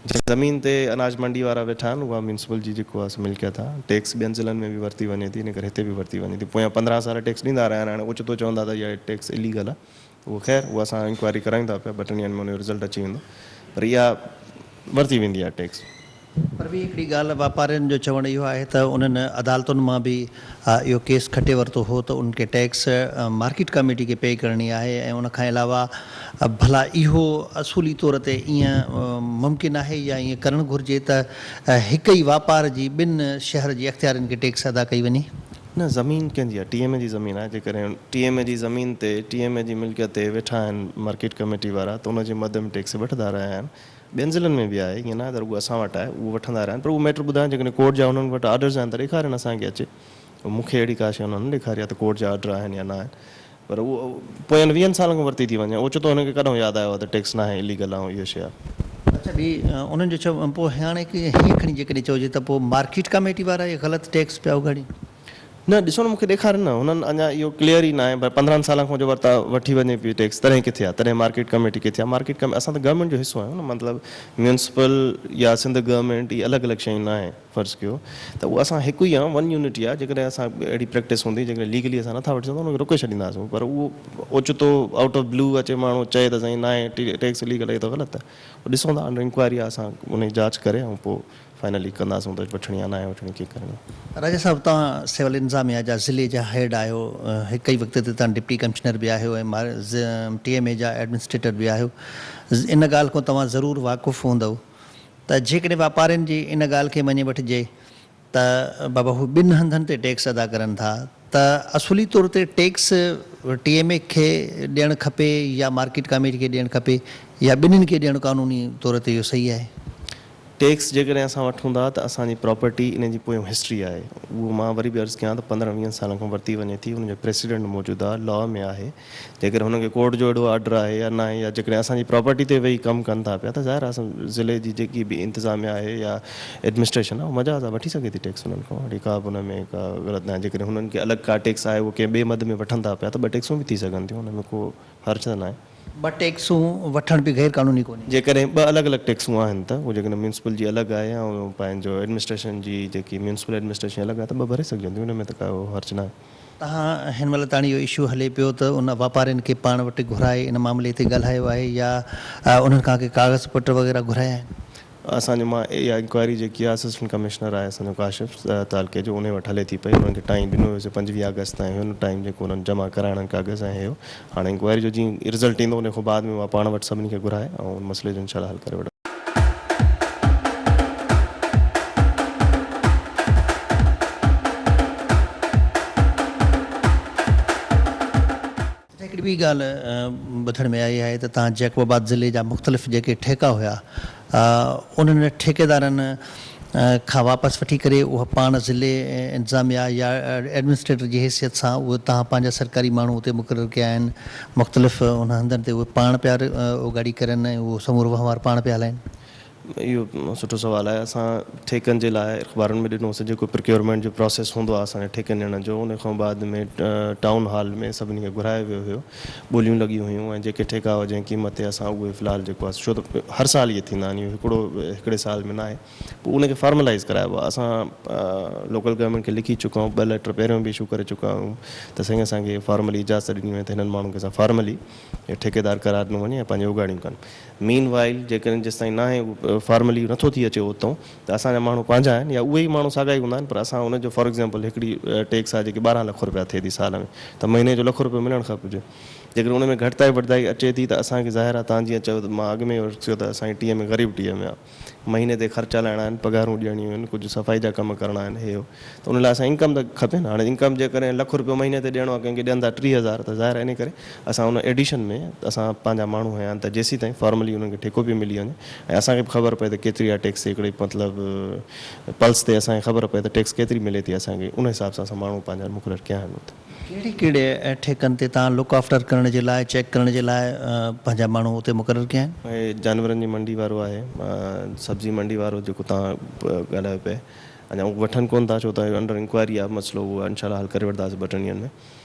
جنهن زمين تي اناج منڊي وارا ويٺا آهن اها ميونسپل جي جيڪو آهي سو ملڪيت آهي ٽيڪس ٻين ضلعن ۾ به ورتي وڃي ٿي ان ڪري هتي به ورتي وڃي ٿي پويان 15 سال ٽيڪس ڏيندا رهيا آهن هاڻي اوچتو چوندا ته اها ٽيڪس اليگل آهي اهو خير اهو اسان انڪوائري ڪرايون ٿا پيا ٻه ٽن ڏينهن ۾ ان جو رزلٽ اچي ويندو پر اها ورتي ويندي آهي ٽيڪس. پر ٻي هڪڙي ڳالهه واپارين جو چوڻ اهو آهي ته انهن عدالتن مان به اهو ڪيس کٽي ورتو هو ته انهن کي ٽيڪس مارڪيٽ ڪاميٽي کي پي ڪرڻي آهي ۽ ان کان علاوه ڀلا اهو اصولي طور تي ائين ممڪن آهي يا ائين ڪرڻ گهرجي ته هڪ ئي واپار جي ٻن شهر جي اختيارين کي ٽيڪس ادا ڪئي وڃي؟ نه زمين ڪنهن جي آهي ٽي ايم اي جي زمين آهي جيڪڏهن ٽي ايم اي جي زمين تي ٽي ايم اي جي ملڪيت تي ويٺا آهن مارڪيٽ ڪميٽي وارا ته ان جي مد ۾ ٽيڪس وٺندا رهيا آهن ٻين ضلعن ۾ به آهي ائين ناهي ته رڳو اسان وٽ آهي اهو وٺندا رهيا آهن پر اهو ميٽر ٻڌايو جيڪڏهن ڪورٽ جا انهن وٽ آرڊرز آهن ته ڏيکارين اسان کي اچي مون کي اهڙي ڪا شيء انهن نه ڏيکاري آهي ته ڪورٽ جا آرڊر آهن يا نه آهن پر اهو پوين ويهن سالن کان ورتي ٿي وڃي اوچتو هنن کي ڪڏهن ياد آيو آهي ته ٽيڪس ناهي اليگل آهي اهو شيء آهي. اڇا ٻي انهن جو چئو پوء هاڻي هيئن کڻي جيڪڏهن چئجي ته پوء مارڪيٽ ڪاميٽي وارا اهي غلط ٽيڪس پيا اگهاڙين. نه ڏسو نه مون کي ڏيکارين نه هنن اڃا اهو ڪليئر ئي ناهي پر 15 سالن کان جو ورتا وٺي وڃي پئي ٽيڪس تڏهن ڪٿي آهي تڏهن مارڪيٽ ڪميٽي ڪٿي آهي مارڪيٽ ڪميٽي اسان ته گورنمينٽ جو حصو آهيون نه مطلب ميونسپل يا سنڌ گورنمينٽ اهي الڳ الڳ شيون ناهي فرض ڪيو ته اهو اسان هڪ ئي آهيون ون يونٽ ئي آهي جيڪڏهن اسان اهڙي پريڪٽس هوندي جيڪڏهن ليگلي اسان نٿا وٺي سگهون ته ان کي روڪي ڇڏينداسون پر اهو اوچتو آئوٽ آف بلو اچي ماڻهو چئي ته سائين ناهي ٽيڪس اليگل آهي اهو ته غلط آهي اهو ڏسون ٿا انڊر انڪوائري آهي اسان ان جي جاچ ڪري ۽ پوء فائنلي ڪنداسون ته وٺڻي آهي ناهي وٺڻي ڪيئن ڪرڻي آهي. راجا صاحب توهان سول انتظاميا جا ضلعي جا هيڊ آهيو هڪ ئي وقت تي توهان ڊپٽي ڪمشنر به آهيو ۽ ٽي ايم اي جا ايڊمنسٽريٽر به آهيو ان ڳالهه کان توهان ضرور واقف هوندؤ ته جيڪڏهن واپارين جي ان ڳالهه کي مڃي وٺجي ته بابا هو ٻن هنڌن تي ٽيڪس ادا ڪرن ٿا ته اصولي طور تي ٽيڪس ٽي ايم اي کي ڏيڻ کپي يا مارڪيٽ ڪاميٽي کي ڏيڻ کپي يا ٻنهين کي ڏيڻ قانوني طور تي اهو صحيح آهي؟ ٽيڪس جيڪڏهن اسان وٺون ٿا ته اسان جي پراپرٽي ان جي پويون هسٽري آهي اهو مان وري به عرض ڪيان ته 15 ويهن سالن کان ورتي وڃي ٿي ان جو پريسيڊنٽ موجود آهي لا ۾ آهي جيڪڏهن هنن کي ڪورٽ جو اهڙو آرڊر آهي يا ناهي يا جيڪڏهن اسان جي پراپرٽي تي ويهي ڪم ڪن ٿا پيا ته ظاهر آهي اسان ضلعي جي جيڪي به انتظاميا آهي يا ايڊمنسٽريشن آهي اهو مجاز آهي وٺي سگهي ٿي ٽيڪس انهن کان اهڙي ڪا به ان ۾ ڪا غلط ناهي جيڪڏهن هنن کي الڳ ڪا ٽيڪس آهي اهو ڪنهن ٻئي مد ۾ وٺن ٿا پيا ته ٻه ٽيڪسون به ٿي سگهن ٿيون ان ۾ ڪو حرج ته ناهي. ٻه ٽيڪسون وٺڻ به غير قانوني ڪونهي. جيڪڏهن ٻه الڳ الڳ ٽيڪسون آهن ته اهو جيڪڏهن ميونسپل جي الڳ آهي ۽ پنهنجو ايڊمنسٽريشن جي جيڪي ميونسپل ايڊمنسٽريشن جي الڳ آهي ته ٻه ڀري سگهجن ٿيون ان ۾ ته ڪا حرج ناهي. توهان هن مهل تاڻي اهو اشو هلي پيو ته ان واپارين کي پاڻ وٽ گهرائي ان معاملي تي ڳالهايو آهي يا انهن کان ڪي ڪاغذ پٽ وغيره گهرايا آهن؟ اسان جو مان اها انڪوائري جيڪي آهي اسسٽنٽ ڪمشنر آهي اسان جو ڪاشف تعلقي جو انهي وٽ هلي ٿي پئي انهن کي ٽائيم ڏنو ويو سي 25 آگسٽ تائين هيو ٽائيم جيڪو انهن جمع ڪرائڻا ڪاغذ ۽ هيو هاڻي انڪوائري جو جيئن رزلٽ ايندو انهي کان بعد ۾ مان پاڻ وٽ سڀني کي گهرائي ۽ ان مسئلي جو انشاء الله حل ڪري وٺندس. اڇا هڪڙي ٻي ڳالهه ٻڌڻ ۾ آئي آهي ته توهان جيڪب آباد ضلعي جا مختلف جيڪي ٺيڪا هيا انهن ٺيڪيدارن کان واپس وٺي ڪري اها پاڻ ضلعي انتظاميا يا ايڊمنسٽريٽر جي حيثيت سان اهي توهان پنهنجا سرڪاري ماڻهو اتي مقرر ڪيا آهن مختلف ان هنڌن تي اهي پاڻ پيا اوڳاڙي ڪرن ۽ اهو سمورو وهنوار پاڻ پيا هلائين. اهو سٺو سوال آهي. اسان ٺيڪن جي لاء اخبارن ۾ ڏنوسين جيڪو پرڪيورمينٽ جو پراسيس هوندو آهي اسان جي ٺيڪن ڏيڻ جو ان کان بعد ۾ ٽائون هال ۾ سڀني کي گهرايو ويو هيو ٻوليون لڳيون هيون ۽ جيڪي ٺيڪا هئا جنهن قيمت تي اسان اهي في الحال جيڪو آهي ڇو ته هر سال اهي ٿيندا آهن اهو هڪڙو هڪڙي سال ۾ ناهي پوء ان کي فارملائيز ڪرائبو آهي اسان لوڪل گورنمينٽ کي لکي چڪا آهيون ٻه ليٽر پهريون به اشو ڪري چڪا آهيون ته سائين اسان کي فارملي اجازت ڏني وڃي ته هنن ماڻهن کي اسان فارملي ٺيڪيدار قرار ڏنو وڃي ۽ پنهنجي اوڳاڙيون ڪن. مين وائل جيڪڏهن جيستائين ناهي فارملي نٿو ٿي اچي اتئون ته اسان جا ماڻهو پنهنجا آهن يا اهي ئي ماڻهو ساڳا ئي هوندا آهن پر اسان ان جو فار ايگزامپل هڪڙي ٽيڪس آهي جيڪي 12 لک روپيا ٿئي ٿي سال ۾ ته مهيني جو لک روپيو ملڻ کپجي جيڪڏهن ان ۾ گهٽتائي وڌائي اچي ٿي ته اسان کي ظاهر آهي توهان جيئن چيو ته مان اڳ ۾ عرض ڪيو ته اسان جي ٽي ايم اي غريب ٽي ايم اي آهي مهيني تي خرچا لاهڻا آهن پگهارون ڏيڻيون آهن ڪجهه صفائي جا ڪم ڪرڻا آهن هي هو ته ان لاء اسان انڪم ته کپي نه هاڻي انڪم جيڪڏهن لک روپيو مهيني تي ڏيڻو آهي ڪنهن کي ڏين ٿا 3000 ته ظاهر آهي ان ڪري اسان ان ايڊيشن ۾ اسان پنهنجا ماڻهو هنيا آهن ته جيسيتائين فارملي انهن کي ٺيڪو به ملي وڃي ۽ اسان کي به خبر پئي ته ڪيتري آهي ٽيڪس هڪڙي مطلب پلس تي اسان کي خبر پئي ته ٽيڪس ڪيتري ملي ٿي اسان کي ان حساب سان اسان ماڻهو پنهنجا مقرر ڪيا آهن اتي. ڪهڙي ڪهڙي ٺيڪن تي توهان لڪ آفٽر ڪرڻ جي لاء چيڪ ڪرڻ جي لاء پنهنجا ماڻهو اتي مقرر ڪيا آهن؟ هي جانورن جي منڊي وارو آهي سبزي منڊي وارو جيڪو توهان ڳالهايو پئي اڃا هو وٺن ڪونه ٿا ڇو ته انڊر انڪوائري آهي مسئلو اهو انشاء الله حل ڪري وٺنداسين ٻه ٽن ڏينهن ۾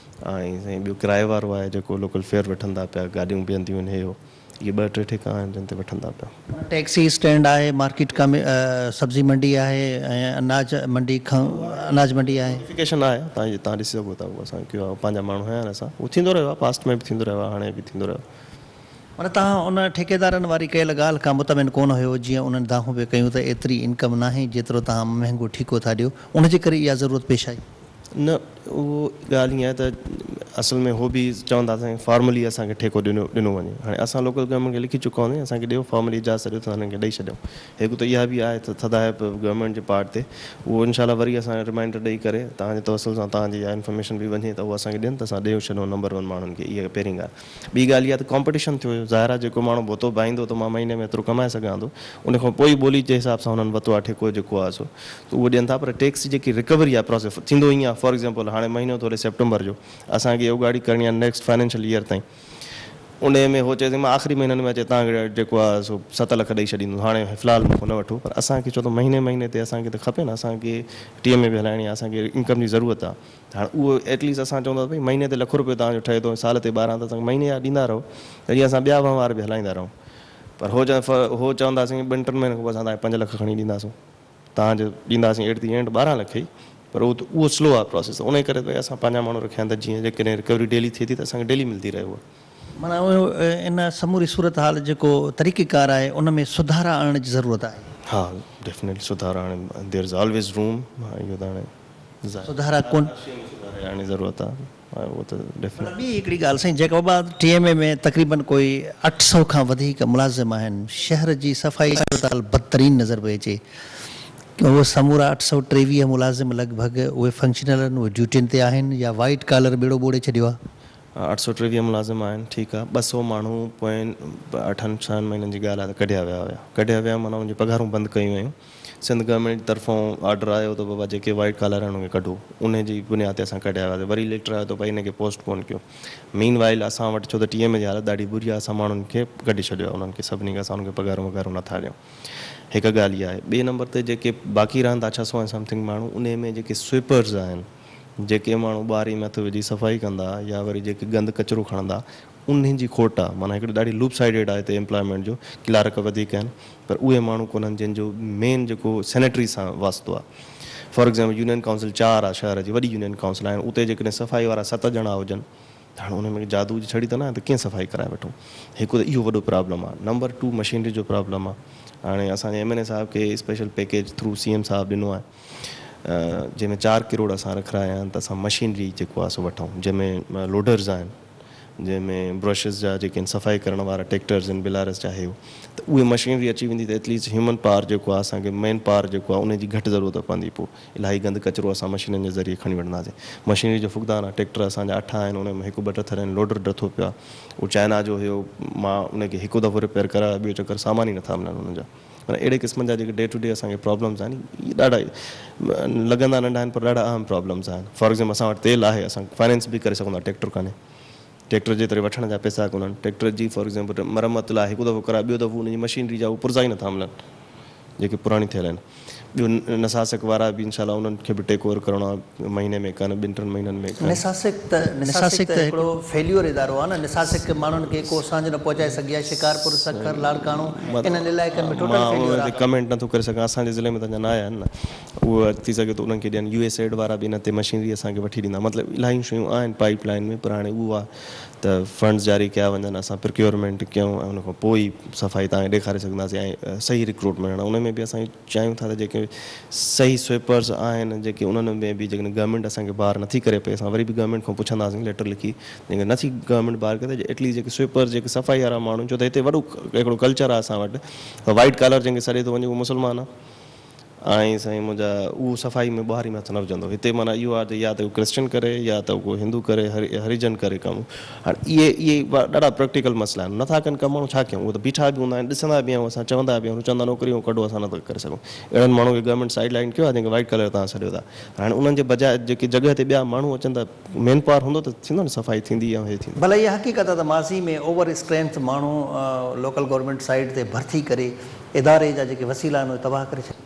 ۽ سائين ٻيو ڪرايي وارو آهي جيڪو لوڪل فيئر وٺن ٿا پيا گاڏيون بيهنديون آهن هي هو اهي ٻه ٽي ٺيڪا آهن جن تي وٺن ٿا پيا. ٽيڪسي اسٽينڊ آهي مارڪيٽ کان سبزي منڊي آهي ۽ اناج منڊي کان اناج منڊي آهي. نوٽيفڪيشن آهي تان جي تان ڏسي سگهو ٿا اهو اسان ڪيو آهي پنهنجا ماڻهو هنيا آهن اسان اهو ٿيندو رهيو آهي پاسٽ ۾ به ٿيندو رهيو آهي هاڻي به ٿيندو رهيو آهي. معنيٰ توهان ان ٺيڪيدارن واري ڪيل ڳالهه کان مطمئن ڪونه هيو جيئن انهن دانهون پئي ڪيون ته ايتري انڪم ناهي جيترو توهان مهنگو ٺيڪو ٿا ڏيو ان جي ڪري اها ضرورت پيش آئي. نه اهو ڳالهه ائين آهي ته اصل ۾ هو به چون ٿا سائين فارملي اسان کي ٺيڪو ڏنو ڏنو وڃي هاڻي اسان لوڪل گورنمينٽ کي لکي چڪا هونداسين اسان کي ڏيو فارملي اجازت ڏيو ته هنن کي ڏئي ڇڏيون هڪ ته اها به آهي ته ٿڌائپ گورنمينٽ جي پارٽ تي اهو انشاء الله وري اسان ريمائنڊر ڏئي ڪري توهان جي توسل سان توهان جي اها انفارميشن به وڃي ته اهو اسان کي ڏين ته اسان ڏيون ڇڏون نمبر ون ماڻهن کي اها پهرين ڳالهه ٻي ڳالهه اها ته ڪامپٽيشن ٿيو هيو ظاهر آهي جيڪو ماڻهو بوتو ڀائيندو ته مان مهيني ۾ ايترو ڪمائي سگهان ٿو ان کان پوء ئي ٻولي جي حساب سان هنن وتو آهي ٺيڪو جيڪو آهي سو ته اهو ڏين ٿا پر ٽيڪس جي جيڪي رڪوري آهي پراسيس ٿيندو ائين آهي فار ايگزامپل هاڻي مهينو ٿو هلي سيپٽمبر جو اسان کي اوڳاڙي ڪرڻي آهي نيڪسٽ فائنينشل ايئر تائين ان ۾ هو چئي ٿو مان آخري مهينن ۾ اچي توهان کي جيڪو آهي سو 7 لک ڏئي ڇڏيندس هاڻي في الحال مون کان نه وٺو پر اسان کي ڇو ته مهيني مهيني تي اسان کي ته کپي نه اسان کي ٽي ايم اي به هلائڻي آهي اسان کي انڪم جي ضرورت آهي ته هاڻ اهو ايٽ ليسٽ اسان چئون ٿا ته ڀئي مهيني تي لک روپيو توهان جو ٺهي ٿو ۽ سال تي 12 ته اسان کي مهيني جا ڏيندا رهو ته جيئن اسان ٻيا وهنوار به هلائيندا رهون پر هو هو چونداسين ٻن ٽن مهينن کان پوء اسان توهان کي 5 لک کڻي ڏينداسون توهان جو ڏينداسين ايٽ the and 12 lakh ئي پر اهو ته اهو سلو آهي پراسيس انهي ڪري ڀئي اسان پنهنجا ماڻهو رکيا آهن ته جيئن جيڪڏهن رڪوري ڊيلي ٿئي ٿي ته اسان کي ڊيلي ملدي رهي اها. معنيٰ اهو ان سموري صورتحال جيڪو طريقيڪار آهي ان ۾ سڌارا آڻڻ جي ضرورت آهي. ها ڊيفنيٽلي سڌارا آڻي دير is always روم ها اهو ته هاڻي سڌارا ڪون. سڌارا آڻڻ جي ضرورت آهي اهو ته ڊيفنيٽلي. ٻي هڪڙي ڳالهه سائين جيڪب آباد ٽي ايم اي ۾ تقريبن ڪوئي 800 کان وڌيڪ ملازم آهن شهر جي صفائي صورتحال بدترين نظر پئي اچي اهي سمورا 823 ملازم لڳ ڀڳ اهي فنڪشنل آهن اهي ڊيوٽين تي آهن يا وائيٽ ڪالر ٻيڙو ٻوڙي ڇڏيو آهي. 823 ملازم آهن ٺيڪ آهي 200 ماڻهو پوئين اٺن ڇهن مهينن جي ڳالهه آهي ته ڪڍيا ويا هيا ڪڍيا ويا معنيٰ انهن جون پگهارون بند ڪيون ويون سنڌ گورنمينٽ جي طرفون آرڊر آيو ته بابا جيڪي وائيٽ ڪالر آهن انهن کي ڪڍو انهي جي بنياد تي اسان ڪڍيا وياسين وري ليٽر آيو ته ڀائي انهن کي پوسٽ پون ڪيو مين وائل اسان وٽ ڇو ته ٽي ايم اي جي حالت ڏاڍي بري آهي اسان ماڻهن کي ڪڍي ڇڏيو آهي انهن کي سڀني کي اسان انهن کي پگهارون وگهارون نٿا ڏيون هڪ ڳالهه اها آهي ٻئي نمبر تي جيڪي باقي رهن ٿا 600 ۽ سمٿنگ ماڻهو انهي ۾ جيڪي سوئپرز آهن جيڪي ماڻهو ٻاري ۾ هٿ وجهي صفائي ڪندا يا وري جيڪي گند ڪچرو کڻندا انهن جي کوٽ آ معنيٰ هڪڙي ڏاڍي لوپ سائيڊيڊ آ هتي ايمپلائمينٽ جو ڪلارڪ وڌيڪ آهن پر اهي ماڻهو ڪونهن جن جو مين جيڪو سينيٽري سان واسطو آ فار ايگزامپل يونين ڪائونسل 4 آ شهر جي وڏي يونين ڪائونسل آهي اتي جيڪڏهن صفائي وارا 7 ڄڻا هجن ته هاڻي انهن ۾ جادو جي ڇڙي ته ناهي ته ڪيئن صفائي ڪرائي وٺون هڪ ته اهو وڏو پرابلم آ نمبر 2 مشينري جو پرابلم آ هاڻي اسان جي ايم اين اي صاحب کي special package through C M صاحب ڏنو آهي جنهن ۾ 4 ڪروڙ اسان رکرايا آهن ته اسان مشينري جيڪو آهي سو وٺون جنهن ۾ لوڊرز آهن جنهن ۾ برشز جا جيڪي آهن صفائي ڪرڻ وارا ٽيڪٽرز آهن بلارس جا هي هو ته اهي مشينري اچي ويندي ته ايٽليسٽ هيومن پاور جيڪو آهي اسان کي مين پاور جيڪو آهي ان جي گهٽ ضرورت پوندي پوء الاهي گند ڪچرو اسان مشينن جي ذريعي کڻي وٺنداسين مشينري جو فقدان آهي ٽيڪٽر اسان جا 8 آهن ان ۾ هڪ ٻه ٽٿر آهن لوڊر ڊٿو پيو آهي اهو چائنا جو هيو مان ان کي هڪ دفعو رپيئر ڪرايو ٻيو چڪر سامان ئي نٿا ملن انهن جا معنيٰ اهڙي قسمن جا جيڪي ڊي ٽو ڊي اسان کي پرابلمز آهن اهي ڏاڍا لڳندا ننڍا آهن پر ڏاڍا اهم پرابلمز آهن فار ايگزامپل اسان وٽ تيل آهي اسان فائننس به ڪري سگهون ٿا ٽيڪٽر ڪانهي ٽيڪٽر جي تري وٺڻ جا پئسا ڪونهن ٽيڪٽر جي فار ايگزامپل مرمت لاء هڪ دفعو ڪرايو ٻيو دفعو ان جي مشينري جا اهي پرزا ئي نٿا ملن. جيڪي پراڻيون ٿيل آهن. ٻيو نساسڪ وارا به انشاء الله انهن کي به ٽيڪ اوور ڪرڻو آهي مهيني ۾ ڪن ٻن ٽن مهينن ۾ ڪن. نساسڪ ته نساسڪ ته هڪڙو فيليور ادارو آهي نه نساسڪ ماڻهن کي ڪو سانجهه نه پهچائي سگهي آهي شڪارپور سکر لاڙڪاڻو انهن علائقن ۾ ٽوٽل مان فيليور ان تي آهي. ڪمينٽ نٿو ڪري سگهان اسان جي ضلعي ۾ ته اڃا نه آيا آهن نه اهو ٿي سگهي ٿو انهن کي ڏين يو ايس ايڊ وارا به ان تي مشينري اسان کي وٺي ڏيندا مطلب الاهيون شيون آهن پائيپ لائين ۾ پر هاڻي اهو آهي ته فنڊز جاري ڪيا وڃن اسان پرڪيورمينٽ ڪيون ۽ ان کان پوء ئي صفائي توهان کي ڏيکاري سگهنداسين ۽ صحيح رڪروٽمينٽ ان ۾ به اسان چاهيون ٿا ته جيڪي صحيح سوئپرز آهن جيڪي انهن ۾ به جيڪڏهن گورنمينٽ اسان کي بار نٿي ڪري پئي اسان وري به گورنمينٽ کان پڇنداسين ليٽر لکي جيڪڏهن نٿي گورنمينٽ بار ڪري ته ايٽليسٽ جيڪي سوئپرز جيڪي صفائي وارا ماڻهو ڇو ته هتي وڏو هڪڙو ڪلچر آهي اسان وٽ ته وائيٽ ڪالر جنهن کي سڏي ٿو وڃي اهو مسلمان آهي ۽ سائين منهنجا اهو صفائي ۾ ٻهاري ۾ هٿ نه وجهندو هتي معنيٰ اهو آهي ته يا ته ڪرسچن ڪري يا ته ڪو هندو ڪري هريجن ڪري ڪم هاڻي اهي اهي ڏاڍا پريڪٽيڪل مسئلا آهن نٿا ڪن ڪم ماڻهو ڇا ڪيون اهي ته بيٺا به هوندا آهن ڏسندا به آهيون اسان چوندا به آهيون چوندا نوڪريون ڪڍو اسان نٿا ڪري سگهون اهڙن ماڻهن کي گورنمينٽ سائيڊ لائن ڪيو آهي جنهن کي وائيٽ ڪالر توهان سڏيو ٿا هاڻي انهن جي بجاء جيڪي جڳهه تي ٻيا ماڻهو اچن ته مين پاور هوندو ته ٿيندو نه صفائي ٿيندي ۽ هي ٿيندو. ڀلا اها حقيقت آهي ته ماضي ۾ اوور اسٽرينٿ ماڻهو لوڪل گورنمينٽ سائيڊ تي ڀرتي ڪري اداري جا جيڪي وسيلا آهن اهي تباهه ڪري ڇڏيا.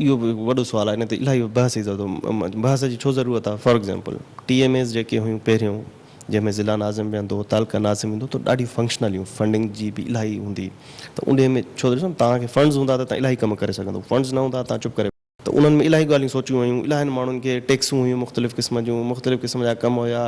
اهو به هڪ وڏو سوال آهي ان تي الاهي بحث ٿي سگهي ٿو بحث جي ڇو ضرورت آهي for example T M as جيڪي هيون پهريون جنهن ۾ ضلع ناظم ويهندو هو تعلقه ناظم ويندو ته ڏاڍي فنڪشنل هيون فنڊنگ جي به الاهي هوندي ته انهي ۾ ڇو ته ڏسو نه توهان کي فنڊز هوندا ته توهان الاهي ڪم ڪري سگهندو فنڊز نه هوندا توهان چپ ڪري ته انهن ۾ الاهي ڳالهيون سوچيون ويون، الاهين ماڻهن کي ٽيڪسون هيون مختلف قسم جون، مختلف قسم جا ڪم هيا،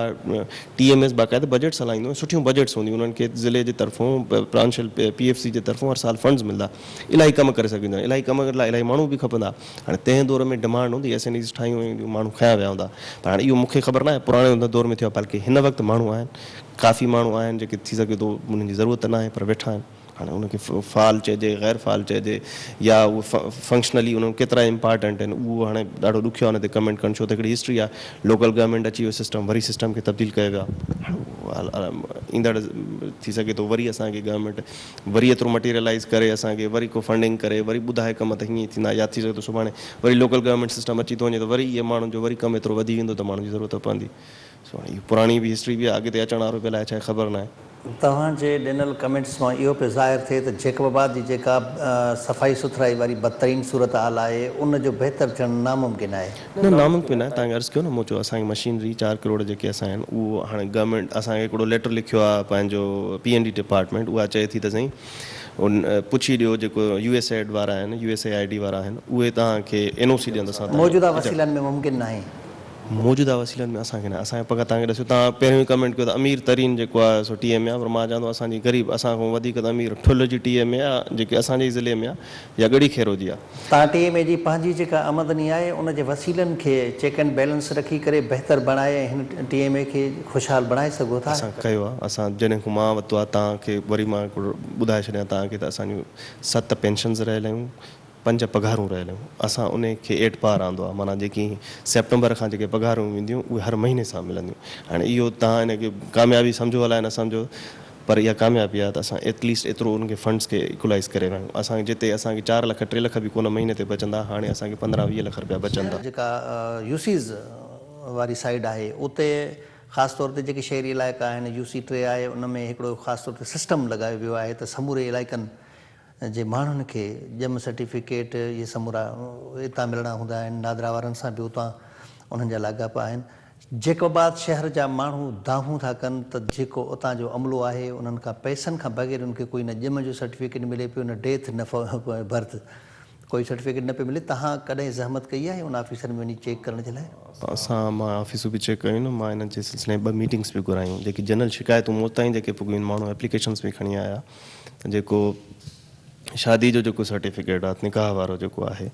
ٽي ايم ايس باقاعده بجيٽس هلائيندو ۽ سٺيون بجيٽس هونديون انهن کي ضلعي جي طرفون پرانشل پي ايف سي جي طرفون هر سال فنڊز ملدا الاهي ڪم ڪري سگهجن الاهي ڪم لاء الاهي ماڻهو به کپندا هاڻي تنهن دور ۾ ڊمانڊ هوندي ايس اين ايز ٺاهيون ويون هونديون ماڻهو کنيا ويا هوندا پر هاڻي اهو مون کي خبر ناهي پراڻي ان دور ۾ ٿيو آهي بلڪه هن وقت ماڻهو آهن ڪافي ماڻهو آهن جيڪي ٿي سگهي ٿو انهن جي ضرورت ناهي پر ويٺا آهن. هاڻي ان کي فعال چئجي غير فعال چئجي يا اهو فنڪشنلي ان ڪيترا امپارٽنٽ آهن اهو هاڻي ڏاڍو ڏکيو آهي ان تي ڪمينٽ ڪرڻ ڇو ته هڪڙي هسٽري آهي لوڪل گورنمينٽ اچي ويو سسٽم وري سسٽم کي تبديل ڪيو ويو آهي ايندڙ ٿي سگهي ٿو وري اسان کي گورنمينٽ وري ايترو مٽيريلائز ڪري اسان کي وري ڪو فنڊنگ ڪري وري ٻڌائي ڪم ته هيئن ٿيندا يا ٿي سگهي ٿو سڀاڻي وري لوڪل گورنمينٽ سسٽم اچي ٿو وڃي ته وري اهي ماڻهن جو وري ڪم ايترو وڌي ويندو ته ماڻهن جي ضرورت پوندي سو هاڻي اهو پراڻي به هسٽري به آهي اڳتي اچڻ وارو به الائي ڇا آهي خبر ناهي. توهان جي ڏنل ڪمينٽس مان اهو پيو ظاهر ٿئي ته جيڪب آباد جي جيڪا صفائي سٿرائي واري بدترين صورتحال آهي ان جو بهتر ٿيڻ ناممڪن آهي. نه ناممڪن آهي توهان کي عرض ڪيو نه مون چيو اسان کي مشينري چار ڪروڙ جيڪي اسان آهن اهو هاڻي گورنمينٽ اسان کي هڪڙو ليٽر لکيو آهي پنهنجو پي اين ڊي ڊپارٽمينٽ اها چئي ٿي ته سائين ان پڇي ڏيو جيڪو يو ايس ايڊ وارا آهن U S A I D وارا آهن اهي توهان کي اين او سي ڏين ته اسان توهان موجوده وسيلن ۾ ممڪن ناهي. موجوده وسيلن ۾ اسان کي نه اسان کي پڪ توهان کي ڏسيو توهان پهريون ئي ڪمينٽ ڪيو ته امير ترين جيڪو آهي سو ٽي ايم اي آهي پر مان چوان ٿو اسان جي غريب اسان کان وڌيڪ ته امير ٺل جي ٽي ايم اي آهي جيڪي اسان جي ئي ضلعي ۾ آهي يا ڳڙهي خيرو جي آهي. توهان ٽي ايم اي جي پنهنجي جيڪا آمدني آهي ان جي وسيلن کي چيڪ اينڊ بيلنس رکي ڪري بهتر بڻائي ۽ هن ٽي ايم اي کي خوشحال بڻائي سگهو ٿا. اسان ڪيو آهي اسان جڏهن کان مان ورتو آهي توهان کي وري مان هڪڙو ٻڌائي ڇڏيان توهان کي ته اسان جون ست پينشنز رهيل آهيون پنج پگهارون رهيل هيون اسان انهي کي ايٽ پار آندو آهي معنيٰ جيڪي سيپٽمبر کان جيڪي پگهارون وينديون اهي هر مهيني سان ملنديون هاڻي اهو توهان ان کي ڪاميابي سمجهو الائي نه سمجهو پر اها ڪاميابي آهي ته اسان ايٽ ليسٽ ايترو ان کي فنڊز کي ايڪولائيز ڪري ويا آهيون اسان کي جتي اسان کي چار لک ٽي لک به ڪونه مهيني تي بچندا هاڻي اسان کي پندرهن 20 لک رپيا بچن ٿا. جيڪا يوسيز واري سائيڊ آهي اتي خاص طور تي جيڪي شهري علائقا آهن يو سي ٽي آهي ان ۾ هڪڙو خاص طور تي سسٽم لڳايو ويو آهي ته سموري علائقن جي ماڻهن کي ڄم سرٽيفڪيٽ اهي سمورا اتان ملڻا هوندا آهن، نادرا وارن سان به اتان انهن جا لاڳاپا آهن. جيڪب آباد شهر جا ماڻهو دانهون ٿا ڪن ته جيڪو اتان جو عملو آهي انهن کان پئسن کان بغير انهن کي ڪوئي نه ڄم جو سرٽيفڪيٽ ملي پيو نه ڊيٿ نه برٿ ڪوئي سرٽيفڪيٽ نه پيو ملي توهان ڪڏهن زحمت ڪئي آهي ان آفيسن ۾ وڃي چيڪ ڪرڻ جي لاء؟ اسان مان آفيسون به چيڪ ڪيون آهن مان انهن جي سلسلي ۾ ٻه ميٽنگس به گهرايون جيڪي جنرل شڪايتون مون تائين جيڪي پڳيون آهن ماڻهو ايپليڪيشنس به کڻي آيا جيڪو شادي جو جيڪو سرٽيفڪيٽ آ نڪاح وارو جيڪو آهي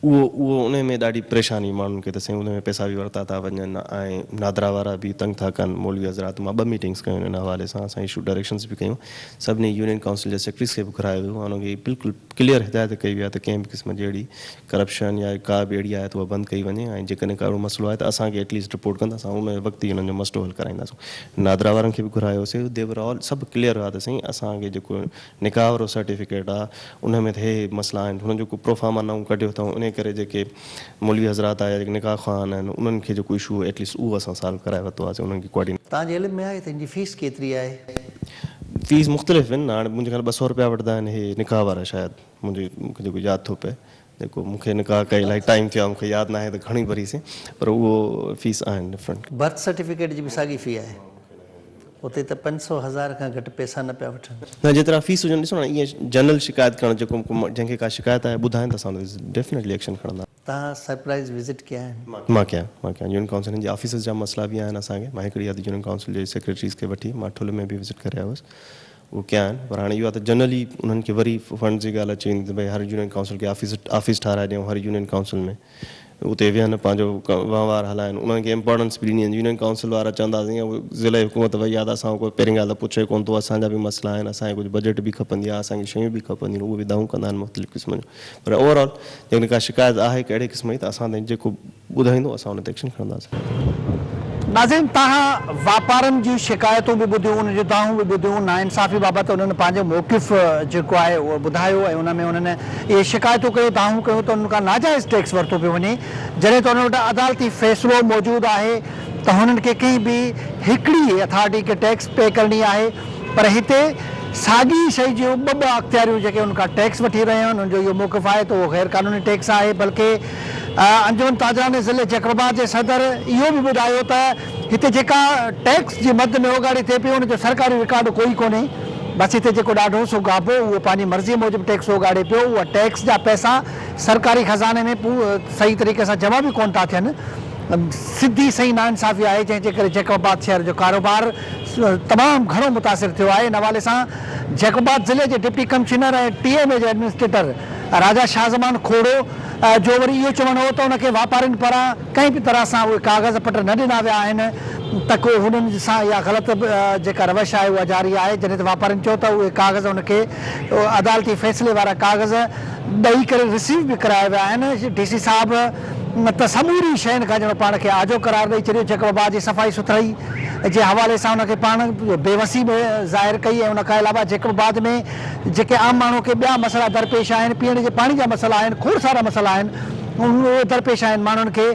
اهو اهو ان ۾ ڏاڍي پريشاني ماڻهن کي ته سائين ان ۾ پئسا به ورتا ٿا وڃن ۽ نادرا وارا به تنگ ٿا ڪن مولوي حضرات مان ٻه ميٽنگس ڪيون ان حوالي سان اسان اشو ڊائريڪشنس به ڪيون سڀني يونين ڪائونسل جي سيڪريٽريز کي به گهرايو ويو ۽ انهن کي بلڪل ڪليئر هدايت ڪئي وئي آهي ته ڪنهن به قسم جي اهڙي ڪرپشن يا ڪا به اهڙي آهي ته اها بند ڪئي وڃي ۽ جيڪڏهن ڪا اهڙو مسئلو آهي ته اسان کي ايٽليسٽ رپورٽ ڪن ته اسان ان وقت ئي انهن جو مسئلو حل ڪرائينداسون نادرا وارن کي به گهرايوسي the ور آل سڀ ڪليئر هئا ته سائين اسان کي جيڪو نڪاح وارو سرٽيفڪيٽ آ ان ۾ ته هي هي مسئلا آهن هنن جو ڪو پروفارما نئون ڪڍيو اٿئون انهي ڪري جيڪي مولوي حضرات آيا جيڪي نڪاح خوان آهن انهن کي جيڪو اشو هو ايٽليسٽ اهو اسان سالو ڪرائي ورتو آ سي انهن کي ڪوآرڊينيٽ توهان جي علم ۾ آهي ته ان جي فيس ڪيتري آهي؟ فيس مختلف آهن هاڻي منهنجي خيال 200 رپيا وٺندا آهن هي نڪاح وارا شايد منهنجي مون کي جيڪو ياد ٿو پئي جيڪو مون کي نڪاح ڪئي الاهي ٽائيم ٿيو آهي مون کي ياد ناهي ته گهڻي ڀريسين پر اهو فيس آهن ڊفرنٽ. برٿ سرٽيفڪيٽ جي به ساڳي في آهي. اتي ته 500 هزار کان گهٽ پئسا نه پيا وٺن. نه جيترا فيس هجن ڏسو نه ائين جنرل شڪايت ڪرڻ جيڪو جنهن کي ڪا شڪايت آهي ٻڌائين ته اسان ان تي ڊيفنيٽلي ايڪشن کڻندا. توهان سرپرائز وزٽ ڪيا آهن؟ مان ڪيا مان ڪيا يونين ڪائونسلن جي آفيسز جا مسئلا به آهن اسان کي مان هڪڙي حد يونين ڪائونسل جي سيڪريٽريز کي وٺي مان ٺل ۾ به وزٽ ڪري آيو هوس اهو ڪيا آهن پر هاڻي اهو آهي ته جنرلي انهن کي وري فنڊز جي ڳالهه اچي ويندي ته ڀئي هر يونين ڪائونسل کي آفيس آفيس ٺاهرائي ڏيون هر يونين ڪائونسل ۾ اتي ويهن پنهنجو وهنوار هلائن انهن کي امپارٽنس به ڏني وڃي يونين ڪائونسل وارا چوندا سائين ضلعي حڪومت وئي آهي ته اسان کان ڪوئي پهرين ڳالهه ته پڇي ڪونه ٿو اسان جا به مسئلا آهن اسان کي ڪجهه بجيٽ به کپندي آهي اسان کي شيون به کپنديون آهن اهي به دانهون ڪندا آهن مختلف قسمن جون پر اوور آل جيڪڏهن ڪا شڪايت آهي ڪهڙي قسم جي ته اسان تائين جيڪو ٻڌائيندو اسان ان تي ايڪشن کڻنداسين. ناظرين توهان واپارين جون شڪايتون به ٻڌيون انهن جون دانهون به ٻڌيون ناانصافي بابت انهن پنهنجو موقف جيڪو آهي اهو ٻڌايو ۽ ان ۾ انهن اهي شڪايتون ڪيون دانهون ڪيون ته انهن کان ناجائز ٽيڪس ورتو پيو وڃي جڏهن ته انهن وٽ عدالتي فيصلو موجود آهي ته هنن کي ڪنهن به هڪڙي اٿارٽي کي ٽيڪس پي ڪرڻي آهي پر هتي ساڳي ئي شئي جون ٻه ٻه اختياريون جيڪي ان کان ٽيڪس وٺي رهيون آهن ان جو اهو موقف آهي ته اهو غير قانوني ٽيڪس آهي بلڪه انجمن تاجران ضلعي جيڪب آباد جي صدر اهو به ٻڌايو ته هتي جيڪا ٽيڪس جي مد ۾ اوڳاڙي ٿئي پئي ان جو سرڪاري رڪارڊ ڪوئي ڪونهي بس هتي جيڪو ڏاڍو سو گابو اهو پنهنجي مرضي موجب ٽيڪس اوڳاڙي پيو اها ٽيڪس جا پئسا سرڪاري خزاني ۾ صحيح طريقي سان جمع به ڪونه ٿا ٿين سڌي سئين ناانصافي آهي جنهن جي ڪري جيڪب آباد شهر جو ڪاروبار تمام گهڻو متاثر ٿيو آهي ان حوالي سان جيڪب آباد ضلعي جي deputy commissioner ۽ T M A جي ايڊمنسٽريٽر راجا شاهزمان کوڙو جو وري اهو چوڻ هو ته ان کي واپارين پاران ڪنهن به طرح سان اهي ڪاغذ پٽ نه ڏنا ويا آهن ته ڪو هنن سان اها غلط جيڪا روش آهي اها جاري آهي جڏهن ته واپارين چيو ته اهي ڪاغذ ان کي عدالتي فيصلي وارا ڪاغذ ڏئي ڪري رسيو به ڪرايا ويا آهن ڊي سي صاحب ته سموري شين کان ڄڻ پاڻ کي آجو قرار ڏئي ڇڏيو جيڪب آباد جي صفائي سٿرائي جي حوالي سان ان کي پاڻ بيوسي به ظاهر ڪئي ۽ ان کان علاوه جيڪب آباد ۾ جيڪي عام ماڻهو کي ٻيا مسئلا درپيش آهن پيئڻ جي پاڻي جا مسئلا آهن کوڙ سارا مسئلا آهن اهي درپيش آهن ماڻهن کي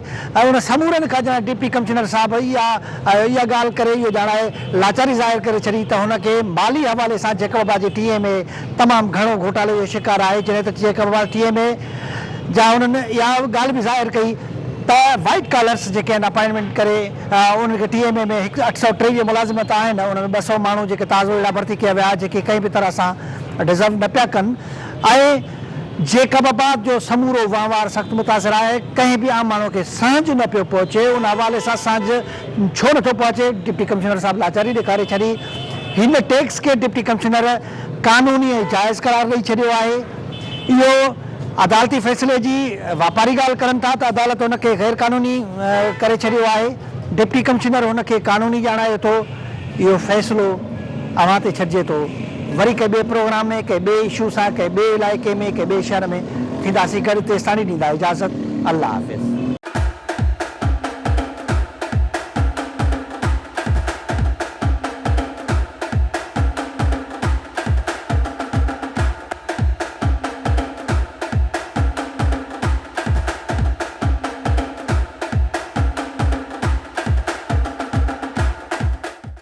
۽ ان سمورن کان ڄڻ ڊپٽي ڪمشنر صاحب اها اها ڳالهه ڪري اهو ڄاڻائي لاچاري ظاهر ڪري ڇڏي ته هن کي مالي حوالي سان جيڪب آباد جي ٽي ايم اي تمام گهڻو گهوٽالي جو شڪار آهي جڏهن ته جيڪب آباد ٽي ايم اي جا انهن اها ڳالهه به ظاهر ڪئي ته وائيٽ ڪالرس جيڪي آهن اپائنٽمينٽ ڪري انهن کي ٽي ايم اي ۾ هڪ 823 ملازمت آهن ان ۾ 200 ماڻهو جيڪي تازو اهڙا ڀرتي ڪيا ويا جيڪي ڪنهن به طرح سان ڊزرو نه پيا ڪن ۽ جيڪب آباد جو سمورو وهنوار سخت متاثر آهي ڪنهن به عام ماڻهو کي سهنج نه پيو پهچي ان حوالي سان سهنج ڇو نه ٿو پهچي ڊپٽي ڪمشنر صاحب لاچاري ڏيکاري ڇڏي هن ٽيڪس کي ڊپٽي ڪمشنر قانوني ۽ جائز قرار ڏئي ڇڏيو آهي. اهو عدالتي فيصلي جي واپاري ڳالهه ڪرن ٿا ته عدالت ان کي غير قانوني ڪري ڇڏيو آهي. ڊپٽي ڪمشنر ان کي قانوني ڄاڻايو ٿو. اهو فيصلو اوهان تي ڇڏجي ٿو. وري ڪنهن ٻئي پروگرام ۾ ڪنهن ٻئي اشو سان ڪنهن ٻئي علائقي ۾ ڪنهن ٻئي شهر ۾ ٿينداسين گڏ تيستاڻي ڏيندا اجازت. الله حافظ.